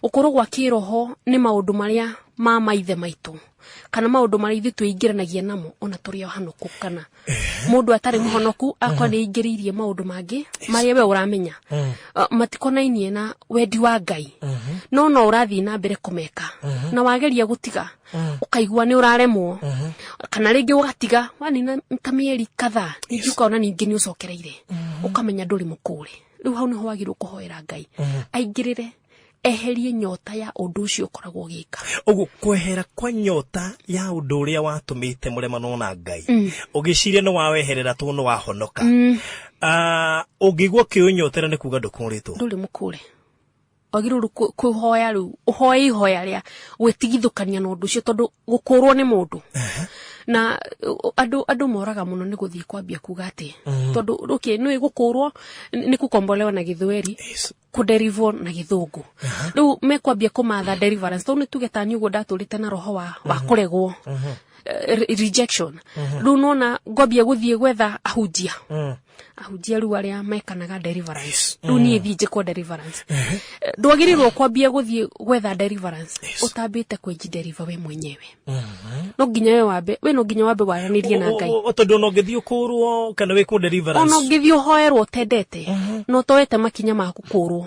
Gũkũrwo gwa kĩroho nĩ maũndũ marĩa ma maithe maitũ kana maũndũ marĩa ithuĩ twĩingĩranagia namo ona tũrĩ o hanoku, kana mũndũ atarĩ mũhonoku akwa nĩ aingĩrĩirie maũndũ mangĩ marĩa we ũramenya matikonainie na wendi wa Ngai, no ũrathiĩ na mbere kũmeka, na wageria gũtiga ũkaigua nĩ ũraremwo, kana rĩngĩ ũgatiga wanina ta mĩeri kadhaa, ningĩ ũkona ningĩ nĩ ũcokereire, ũkamenya ndũrĩ mũkũũre. Rĩu hau nĩho wagĩrĩirwo kũhoera Ngai aingĩrĩre, eherie nyota ya ũndũ ũcio ũkoragwo ũgĩka. Ũguo kwehera kwa nyota ya ũndũ ũrĩa watũmĩte mũremano na Ngai, ũgĩciria nĩ waweherera tondũ nĩ wahonoka. Ah, ũngĩigua ũkĩũnyotera nĩ kuga ndũkũrĩtwo. Ndũrĩ mũkũũre. Wagĩrĩirwo kũhoya rĩu, ũhoe ihoya rĩa gwĩtigithũkania na ũndũ ũcio, tondũ gũkũrwo nĩ mũndũ na andũ moraga mũno nĩ gũthiĩ kwambia kuga atĩ tondũ okay, nĩ gũkũrwo nĩ kukombolewa na Gĩthweri, kũderivwo na Gĩthũngũ. Rĩu mekwambia kũmatha deliverance, tondũ nĩ tuge tani ũguo ndatũrĩte na roho wa kũregwo, rejection. Rĩu nona ngwambia gũthiĩ gwetha ahunjia rĩu arĩa mekanaga deliverance. Rĩu niĩ thiĩ njĩkwo deliverance. Ndwagĩrĩirwo kwambia gũthiĩ gwetha deliverance ũtambĩte kwĩji-deliver we mwenyewe. No nginya we wambe, we no nginya wambe waranĩrie na Ngai. Tondũ ona ũngĩthiĩ ũkũrwo kana wĩkwo deliverance, ona ũngĩthiĩ ũhoerwo ũtendete na ũtoete makinya ma gũkũrwo,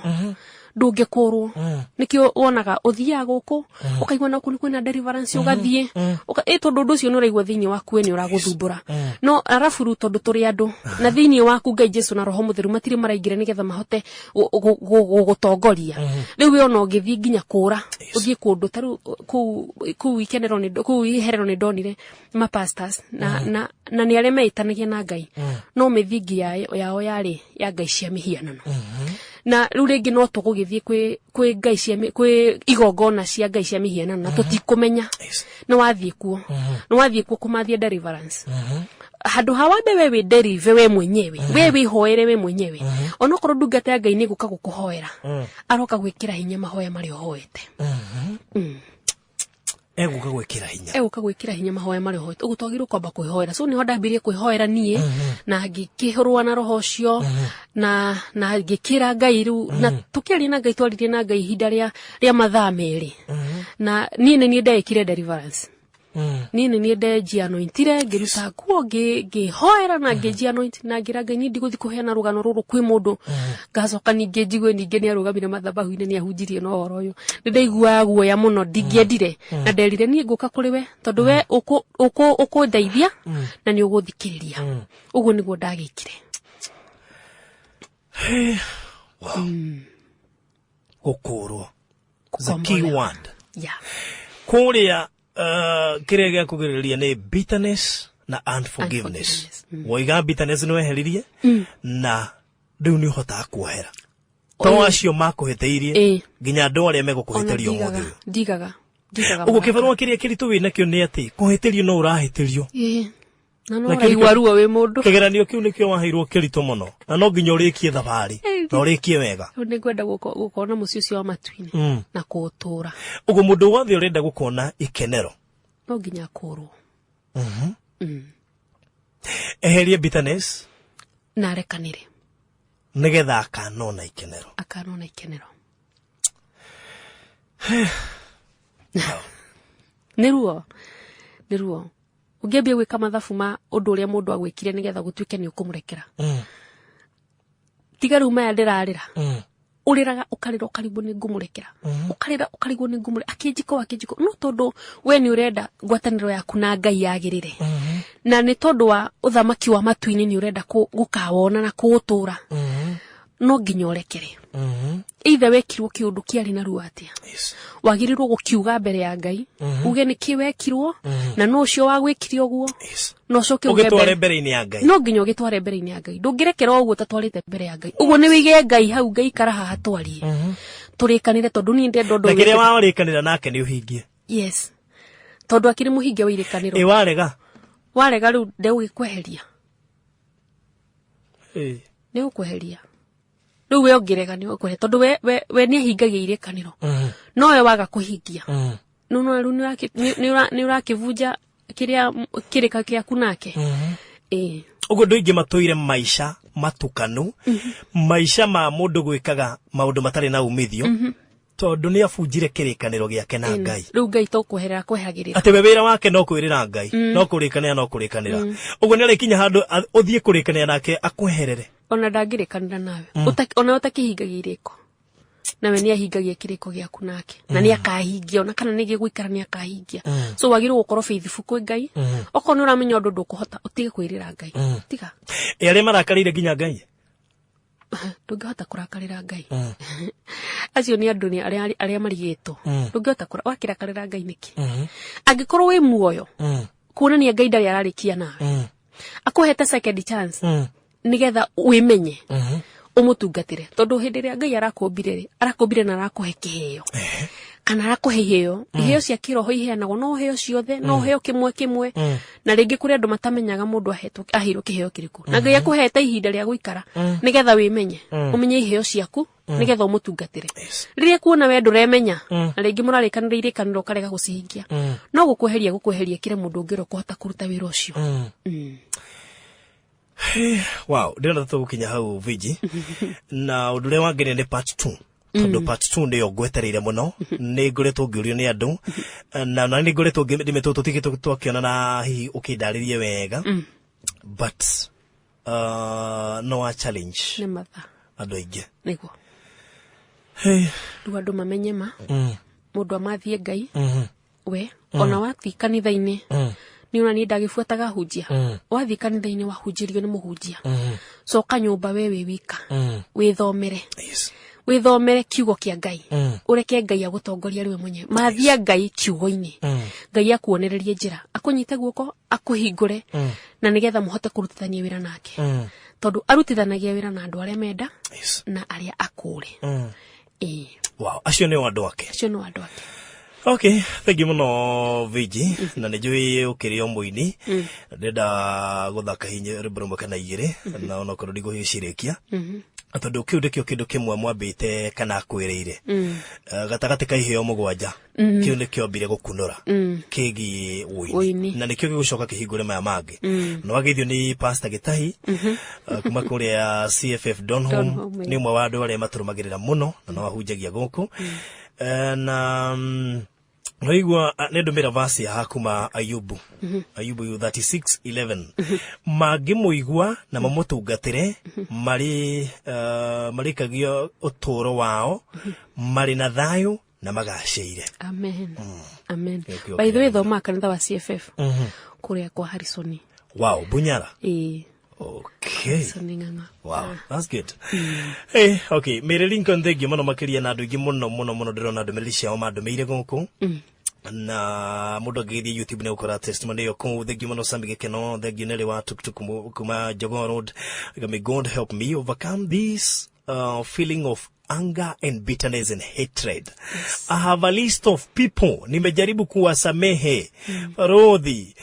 ndũngĩkũrwo. Nĩkĩo wonaga ũthiaga gũkũ ũkaigua na kũu kwĩna deliverance, ũgathiĩ ĩ tondũ ũndũ ũcio nĩ ũraigua thĩinĩ waku we nĩ ũragũthumbũra. No arabu rĩu tondũ tũrĩ andũ na thĩinĩ waku Ngai Jesu na Roho Mũtheru matirĩ maraingĩra nĩgetha mahote gũgũtongoria. Rĩu we ona ũngĩthiĩ nginya kũra ũthiĩ kũndũ ta rĩu kũu ikenero nĩ kũu iherero nĩ ndonire mapastors na nĩ arĩa meĩtanagia na Ngai, no mĩthingi yao yarĩ ya ngai cia mĩhianano. Na rĩu rĩngĩ no tũgũgĩthiĩ kwĩ ngai cia kwĩ igongona cia ngai cia mĩhianano na tũtikũmenya. Nĩ wathiĩ kuo kũmathia deliverance, handũ ha wambe we wĩ deliver we mwenyewe, we wĩhoere we mwenyewe. Onokorwo ndungata ya Ngai nĩ gũka gũkũhoera, aroka gwĩkĩra hinya mahoya marĩa ũhoete. Egũka gwĩkĩra hinya. Egũka gwĩkĩra hinya mahoya marĩa ũhoete. Ũguo twagĩrĩirwo kwamba kwĩhoera. So nĩho ndambirie kwĩhoera niĩ na ngĩkĩrũa na roho ũcio na ngĩkĩra Ngai rĩu, na tũkĩaria na Ngai, twaririe na Ngai ihinda rĩa mathaa 2, na niĩ nĩ niĩ ndeĩkire deliverance. Niĩ nĩ niĩ ndenji-anointire, ngĩruta nguo, ngĩhoera na ngĩnji-anoint na ngĩra Ngai niĩ ndigũthiĩ kũheana rũgano rũrũ kwĩ mũndũ ngacoka ningĩ njigue ningĩ nĩ arũgamire mathabahu-inĩ nĩ ahunjirie na ũhoro ũyũ. Nĩ ndaiguaga guoya mũno, ndingĩendire, na nderire niĩ ngũka kũrĩ we tondũ we ũkũndeithia na nĩ ũgũthikĩrĩria. Ũguo nĩguo ndagĩkire. Wow. Gũkũrwo, the key Gũkombolewa. word kũrĩa, kĩrĩa gĩa kũgirĩrĩria nĩ bitterness na unforgiveness. Unforgiveness, Woiga bitterness nĩ weheririe na rĩu nĩ ũhotaga kuohera to acio makũhĩtĩirie, nginya andũ arĩa Ona megũkũhĩtĩria ũmũthĩ ndigaga ũyũ. Ndigaga Ũguo mũhaka. kĩbarũa kĩrĩa kĩritũ wĩ nakĩo nĩ atĩ kũhĩtĩrio no ũrahĩtĩrio. Ĩĩ. Na no Na kĩu ũraigua ruo wĩ mũndũ. Kĩgeranio kĩu nĩkĩo waheirwo kĩritũ mũno, na no nginya ũrĩkie thabarĩ na ũrĩkie wega. Rĩu nĩngwenda gũkona mũciĩ ũcio wa matu-inĩ na kũũtũra. Ũguo mũndũ wothe ũrenda gũkona ikenero no nginya akũrwo. Eherie bitterness na arekanĩre nĩgetha akanona ikenero. Akanona ikenero. Nĩ ruo ũngĩambia gwĩka mathabu ma ũndũ ũrĩa mũndũ agwĩkire nĩgetha gũtuĩke nĩ ũkũmũrekera. Tiga rĩu maya ndĩrarĩra, ũrĩraga ũkarĩra ũkarigwo nĩ ngũmũrekera, ũkarĩra ũkarigwo nĩ ngũmũrekera, akĩnjiko akĩnjiko. No tondũ we nĩ ũrenda ngwatanĩro yaku na Ngai yagĩrĩre, na nĩ tondũ wa ũthamaki wa matu-inĩ nĩ ũrenda gũkawona na kũũtũra. No nginya ũrekere. Either wekirwo kĩũndũ kĩarĩ na ruo atĩa, wagĩrĩirwo gũkiuga mbere ya Ngai, uge nĩ kĩ wekirwo na no ũcio wagwĩkire ũguo, na ũcoke uge ũgĩtware mbere-inĩ ya Ngai. No nginya ũgĩtware mbere-inĩ ya Ngai. Ndũngĩrekera ũguo ũtatwarĩte mbere ya Ngai. Ũguo nĩ wĩige Ngai hau, Ngai ikara haha twarie, tũrĩkanĩre, tondũ niĩ ndenda ũndũ Na ũyũ kĩrĩa wĩkĩte. Warĩkanĩra nake nĩ ũhingie. Yes, tondũ akĩrĩ mũhingia wa irĩkanĩro. Ĩ warega? Warega, rĩu ndegũgĩkweheria. Nĩ gũkweheria rĩu. We ũngĩrega, nĩ ũkweheria, tondũ we nĩ ahingagia irĩkanĩro, no we waga kũhingia, no no rĩu nĩ ũrakĩvunja kĩrĩa kĩrĩka kĩaku nake, ĩĩ. Ũguo andũ aingĩ matũire maica matukanu, maica ma mũndũ gwĩkaga maũndũ matarĩ na umithio, tondũ nĩ abunjire kĩrĩkanĩro gĩake na Ngai. Rĩu Ngai to kweherera kweheragĩrĩra. Atĩ we wĩra wake no kwĩrĩra Ngai, no kũrĩkanĩra, no kũrĩkanĩra. Ũguo nĩ arĩkinya handũ ũthiĩ kũrĩkanĩra nake akweherere. Ona ndangĩrĩkanĩra nawe. Ona ũtakĩhingagia irĩko, nawe nĩ ahingagia kĩrĩko gĩaku nake, na nĩ akahingia, ona kana nĩ gĩgũikara, nĩ akahingia. So wagĩrĩirwo gũkorwo faithful kwĩ Ngai. Okorwo nĩ ũramenya ũndũ ndũkũhota, ũtige kwĩrĩra Ngai, tiga. Ĩ arĩa marakarĩire nginya Ngai? Ndũngĩhota kũrakarĩra Ngai. Acio nĩ andũ, nĩ arĩa marigĩtwo. Ndũngĩhota wakĩrakarĩra Ngai nĩkĩ angĩkorwo wĩ muoyo? Kuonania Ngai ndarĩ ararĩkia nawe, akũhete second chance nĩgetha wĩmenye, ũmũtungatĩre, tondũ hĩndĩ ĩrĩa Ngai arakũmbire rĩ, arakũmbire na arakũhe kĩheo, kana arakũhe iheo cia kĩroho. Iheanagwo no heo ciothe, no heo kĩmwe kĩmwe, na rĩngĩ kũrĩ andũ matamenyaga mũndũ ahetwo, aheirwo kĩheo kĩrĩkũ. Na Ngai akũhete ihinda rĩa gũikara nĩgetha wĩmenye, ũmenye iheo ciaku, nĩgetha ũmũtungatĩre. Rĩrĩa kuona we ndũremenya, na rĩngĩ mũrarĩkanĩra irĩkanĩro ũkarega gũcihingia, no gũkweheria gũkweheria kĩre mũndũ ũngĩ ũrĩa ũkũhota kũruta wĩra ũcio. Wow, ndĩrona tũgũkinya hau, Viji, na ũndũ ũrĩa wangenia nĩ part 2, tondũ part 2 nĩyo ngwetereire mũno. Nĩ ngoretwo ngĩũrio nĩ andũ, na nĩ ngoretwo ndĩmĩtwo tũtigĩtwo twakĩona, na hihi ũkĩndarĩrie wega, but no wa challenge nĩ mathaa andũ aingĩ. Nĩguo. Hey. Rĩu andũ mamenye ma mũndũ amathie Ngai we. Ona wathiĩ kanitha-inĩ, nĩ ona niĩ ndagĩbuataga hunjia, wathiĩ kanitha-inĩ wahunjĩrio nĩ mũhunjia, coka nyũmba we wĩ wika, wĩthomere, wĩthomere kiugo kĩa Ngai, ũreke Ngai agũtongoria rĩwe mwenyewe. Mathia Ngai kiugo-inĩ, Ngai akuonererie njĩra, akũnyite guoko, akũhingũre, na nĩgetha mũhote kũrutithania wĩra nake, tondũ arutithanagia wĩra na andũ arĩa menda na arĩa akũũre, ĩĩ. Wow, acio nĩo andũ ake. Acio nĩ andũ ake. Okay, thank you mũno, Viji, na nĩ njũĩ ũkĩrĩ o mũini. Ndĩrenda gũthaka hinya rwĩmbo rũmwe kana igĩrĩ, na onokorwo ndigũgĩcirĩkia, tondũ kĩu nĩkĩo kĩndũ kĩmwe mwambĩte kana akwĩrĩire. Gatagatĩ ka iheo 7, kĩu nĩkĩo ambire gũkunũra kĩgiĩ ũini, Ũini. Na nĩkĩo gĩgũcoka kĩhingũre maya mangĩ. Na wageithio nĩ Pastor Gĩtahi kuma kũrĩa CFF Donholm. Donholm, Nĩ ũmwe wa andũ arĩa matũrũmagĩrĩra mũno na no ahunjagia gũkũ. Na noigua nĩ ndũmĩra vasi haha kuma Ayubu 36:11, mangĩmũigua na mamũtungatĩre, marĩ marĩkagia ũtũũro wao marĩ na thayũ na magacĩire. Amen, amen. Nĩkĩo By the way, kĩrĩa- thomaga kanitha wa CFF kũrĩa kwa Harrison. Wow, Bunyara. Ĩĩ. Okay. Harrison Ng'ang'a. Wow, that's good. Hey, okay, Mary Lincoln, thank you mũno makĩria, na andũ aingĩ mũno mũno mũno ndĩrona ndũmĩrĩri ciao mandũmĩire gũkũ, na mũndũ angĩgĩthiĩ YouTube nĩ gũkora testimony ĩyo kũu. Thank you mũno, Sami Gĩkeno. Thank you, Nelly wa Tuktuk kuma Jogoo Road. May God help me overcome this feeling of anger and bitterness and hatred. I have a list of people nimejaribu kuwasamehe, Farodhi,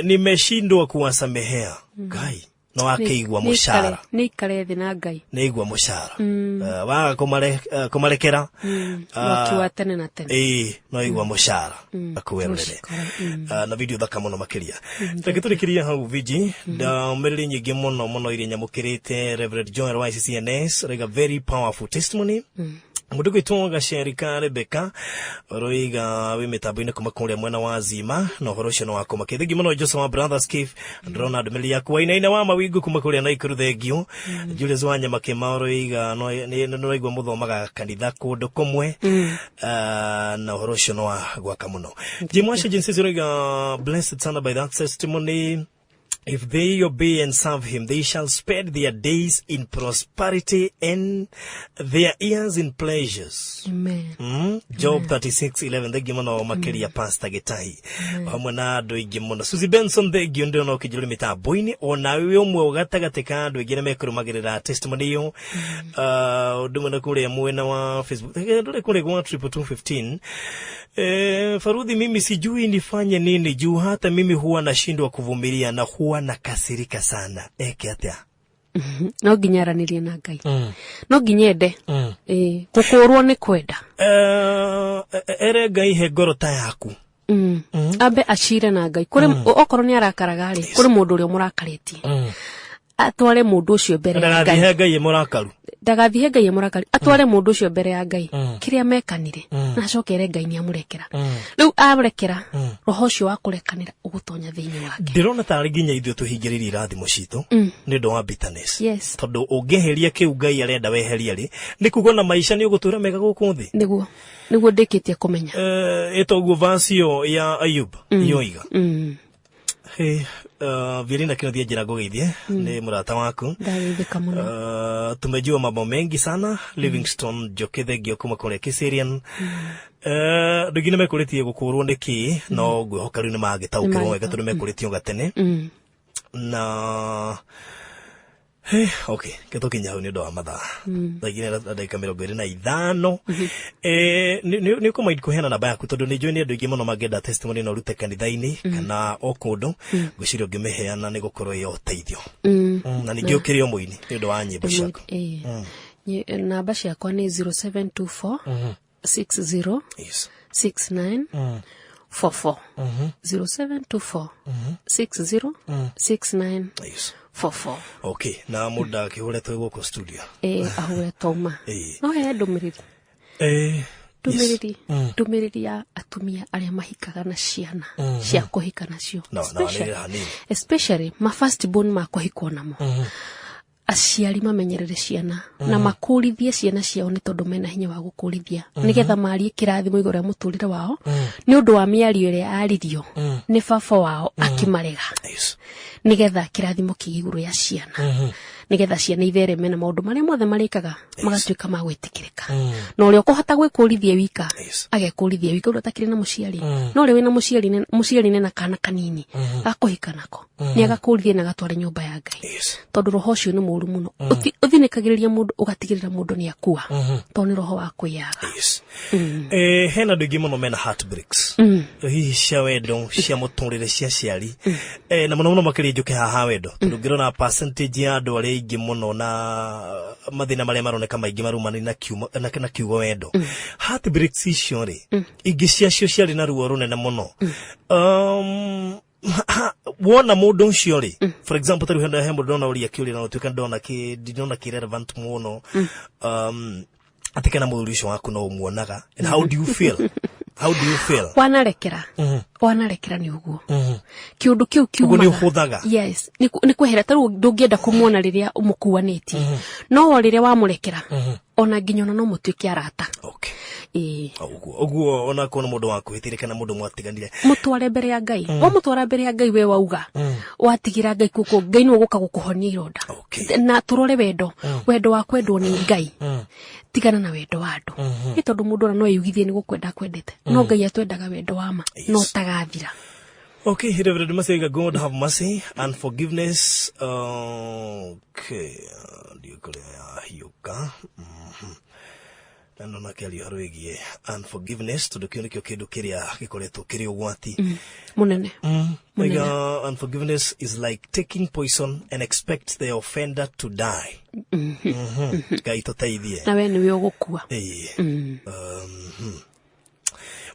nimeshindwa kuwasamehea. Ngai no akĩigua mũcara. Nĩ ikare thĩ na Ngai. Nĩ igua mũcara. Waga kũmarekera, mwaki wa tene na tene. Ĩĩ, no igua mũcara akuwerorere. Mũcikora. Na video thaka mũno makĩria. Reke tũrĩkĩrie hau, Viji. Ndũmĩrĩri nyingĩ mũno mũno iria nyamũkĩrĩte. Reverend Joel wa ICCNS raiga, "Very powerful testimony." Mũndũ gwĩtwo Gaceri ka Rebecca roiga wĩ mĩtambo-inĩ kuma kũrĩa mwena wa Zima, na ũhoro ũcio nĩ wa kũmakia. Thengiũ mũno, Joseph wa Brothers Cave, ndĩrona ndũmĩrĩri yaku. Wainaina wa Mawingu kuma kũrĩa Naikuru, thengiũ. Julius wa Nyamakĩma roiga nĩraigua mũthomaga kanitha kũndũ kũmwe. Ah, na ũhoro ũcio nĩ wa gwaka mũno. Jimwasha Jinsi roiga, "Blessed sana by that testimony." If they obey and serve him, they shall spend their days in prosperity and their years in pleasures. Amen. Job 36:11. Thengiũ mũno makĩria, Pastor Gĩtahi hamwe na andũ aingĩ mũno. Suzy Benson, thengiũ, ndĩrona ũkĩnjũrĩ mĩtambo-inĩ, ona wĩ ũmwe gatagatĩ ka andũ aingĩ arĩa mekũrũmagĩrĩra testimony ĩyo. Ũndũ ũmwe na kũrĩa mwena wa Facebook. Ndũrĩ kũrĩa gwa 22215. Faruthi, mimi sijui nifanye nini juu hata mimi huwa nashindwa kuvumilia na huwa nakasirika sana. Eke atĩa? No nginya aranĩrie na Ngai, no nginya ende. Ĩĩ, gũkũrwo nĩ kwenda. Ere Ngai he ngoro ta yaku. Ambe acire na Ngai kũrĩ okorwo nĩ arakaraga rĩ, kũrĩ mũndũ ũrĩa ũmũrakarĩtie, atware mũndũ ũcio mbere ya Ndagathiĩ Ngai. He Ngai mũrakaru. Ndagathiĩ he Ngai mũrakari, atware mũndũ ũcio mbere ya Ngai kĩrĩa mekanire, na acokere Ngai nĩ amũrekera. Rĩu amũrekera, roho ũcio wa kũrekanĩra ũgũtonya thĩinĩ wake. Ndĩrona tarĩ nginya ithuĩ tũhingĩrĩirie irathimo citũ nĩ ũndũ wa bitterness. Tondũ ũngĩeheria kĩu Ngai arenda weheria rĩ, nĩ kuga ona maica nĩ ũgũtũra mega gũkũ thĩ. Nĩguo ndĩkĩtie kũmenya. Ĩtoguo verse ĩyo ya Ayub yoiga. Hey, Virina Kinothia, njĩra ngũgeithie, nĩ mũrata waku. Ndageithĩka mũno. Tumejua mambo mengi sana. Livingstone Njoki, thengio kuma kũrĩa Kiserian. Andũ aingĩ nĩ mekũrĩtie gũkũrwo nĩ kĩ, no ngwĩhoka rĩu nĩ magĩtaũkĩrwo wega tondũ mekũrĩtio gatene. Na hey, okay, ke tũkinya hau nĩ ũndũ wa mathaa, thaa 2 na ndagĩka 25. Nĩ ũkũmaindi kũheana namba yaku, tondũ nĩ njũĩ nĩ andũ aingĩ mũno mangĩenda testimony na ũrute kanitha-inĩ kana o kũndũ. Ngwĩciria ũngĩmĩheana nĩ gũkorwo ĩ ũteithio. Na ningĩ ũkĩrĩ o mũini nĩ ũndũ wa nyĩmbo ciaku. Ĩĩ. Namba ciakwa nĩ 0724 60 69 44, 0724 60 69 44. Okay, na mũndũ akĩhũre twĩ gũkũ studio. Ĩĩ, ahũre toma. No he ndũmĩrĩri. Yes. Ndũmĩrĩri ya atumia arĩa mahikaga na ciana cia kũhika nacio. No, na wanĩrĩre hanini. Especially ma first born ma kũhikwo namo, aciari mamenyerere ciana na makũrithie ciana ciao, nĩ tondũ mena hinya wa gũkũrithia, nĩgetha marie kĩrathimo igũrũ rĩa mũtũrĩre wao, nĩ ũndũ wa mĩario ĩrĩa aririo nĩ baba wao akĩmarega, nĩgetha kĩrathimo kĩgĩe igũrũ ya ciana, nĩgetha ciana ithereme na maũndũ marĩa mothe marĩkaga magatuĩka ma gwĩtĩkĩrĩka. Na ũrĩa ũkũhota gwĩkũrithia wika, agekũrithia wika, ũrĩa ũtakĩrĩ na mũciari. No ũrĩa wĩna mũciari, mũciari nena kana kanini gakũhika nako, nĩ agakũrithia na agatware nyũmba ya Ngai, tondũ roho ũcio nĩ mũũru mũno. Ũthinĩkagĩrĩria mũndũ, ũgatigĩrĩra mũndũ nĩ akua, tondũ nĩ roho wa kwĩyaga. Yes. Hena andũ aingĩ mũno mena heartbreaks, hihi cia wendo, cia mũtũrĩre, cia ciari, na mũno mũno makĩria njũke haha wendo, tondũ ngĩrora percentage ya andũ arĩa aingĩ mũno na mathĩna marĩa maroneka maingĩ marumani na na kiugo wendo. Heartbreaks icio rĩ, ingĩ ciacio ciarĩ na ruo rũnene mũno. Wona mũndũ ũcio rĩ, for example, tarĩu he mũndũ ndona ũria kĩũria, na gũtuĩka ndona kĩ ndinona kĩ relevant mũno, atĩ kana mũthuri ũcio waku no ũmuonaga, and how do you feel? How do you feel? Wanarekera nĩ ũguo kĩũndũ kĩu Ũguo nĩ kiumaga. ũhũthaga. Yes, nĩ kwehera. Tarĩu ndũngĩenda kũmuona rĩrĩa ũmũkuanĩtie, no o rĩrĩa wamũrekera, ona nginya ona no mũtuĩke arata. Ĩĩ. Ũguo ona kuona mũndũ wakuhĩtĩire kana mũndũ mwatiganire, Mũtware mbere ya Ngai. Wamũtwara mbere ya Ngai, we wauga watigĩra Ngai kuko, Ngai nĩwe ũgũka gũkũhonia ironda. Na tũrore wendo, wendo wa kwendwo nĩ Ngai, tigana na wendo wa andũ, nĩ tondũ mũndũ ona no eyugithie nĩ gũkwenda akwendete, no Ngai atwendaga wendo wa ma no tagathira. Okay, Reverend Masega, God have mercy and forgiveness. Okay, ndio kũrĩa yahiũka. Na ndona kĩaria ũhoro wĩgiĩ unforgiveness, tondũ kĩu nĩkĩo kĩndũ kĩrĩa gĩkoretwo kĩrĩ ũgwati mũnene. Like, unforgiveness is like taking poison and expect the offender to die. Ngai tũteithie. Na we nĩwe ũgũkua. Ĩĩ.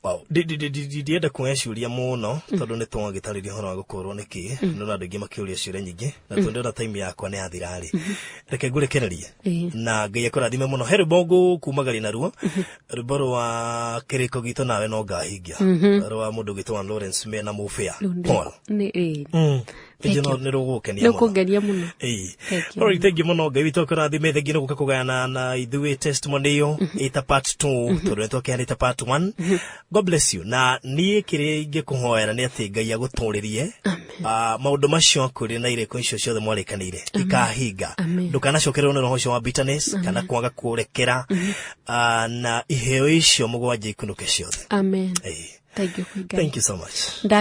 Wow, ndienda kuoya ciũria mũno, tondũ nĩ twagĩtarĩria ũhoro wa gũkũrwo nĩ kĩ, no na andũ aingĩ makĩũria ciũria nyingĩ, na tondũ ndĩrona time yakwa nĩ yathira rĩ, reke ngũrekererie. Na Ngai akũrathime mũno. He rwĩmbo ngũkumagaria naruo, rwĩmbo rwa kĩrĩko gitũ nawe no ngahingia, rwa mũndũ ũgĩtwo wa Lawrence mena Mũbĩa Rĩu Paul. Nĩ ĩĩ. Thank Nĩ you. nĩ rũgũkenia Nĩ mũno. ũkũngenia mũno. Ĩĩ. Thank you. Alright, thank you mũno. Ngai witũ akũrathime. Thengi nĩ gũka kũgayana na ithuĩ testimony ĩyo ĩta part 2, tondũ nĩ twakĩhanĩte part 1. God bless you. Na niĩ kĩrĩa ingĩkũhoera nĩ atĩ Ngai agũtũrĩrie. Maũndũ macio akwĩrire na irĩko icio ciothe mwarĩkanĩire ikahinga. Amen. Ndũkanacokererwo nĩ roho ũcio wa bitterness kana kwaga kũrekera. Na iheo icio mũgwanja ikunũke ciothe. Amen. Ĩĩ. Thank you kwĩ Ngai. Thank you so much. Nda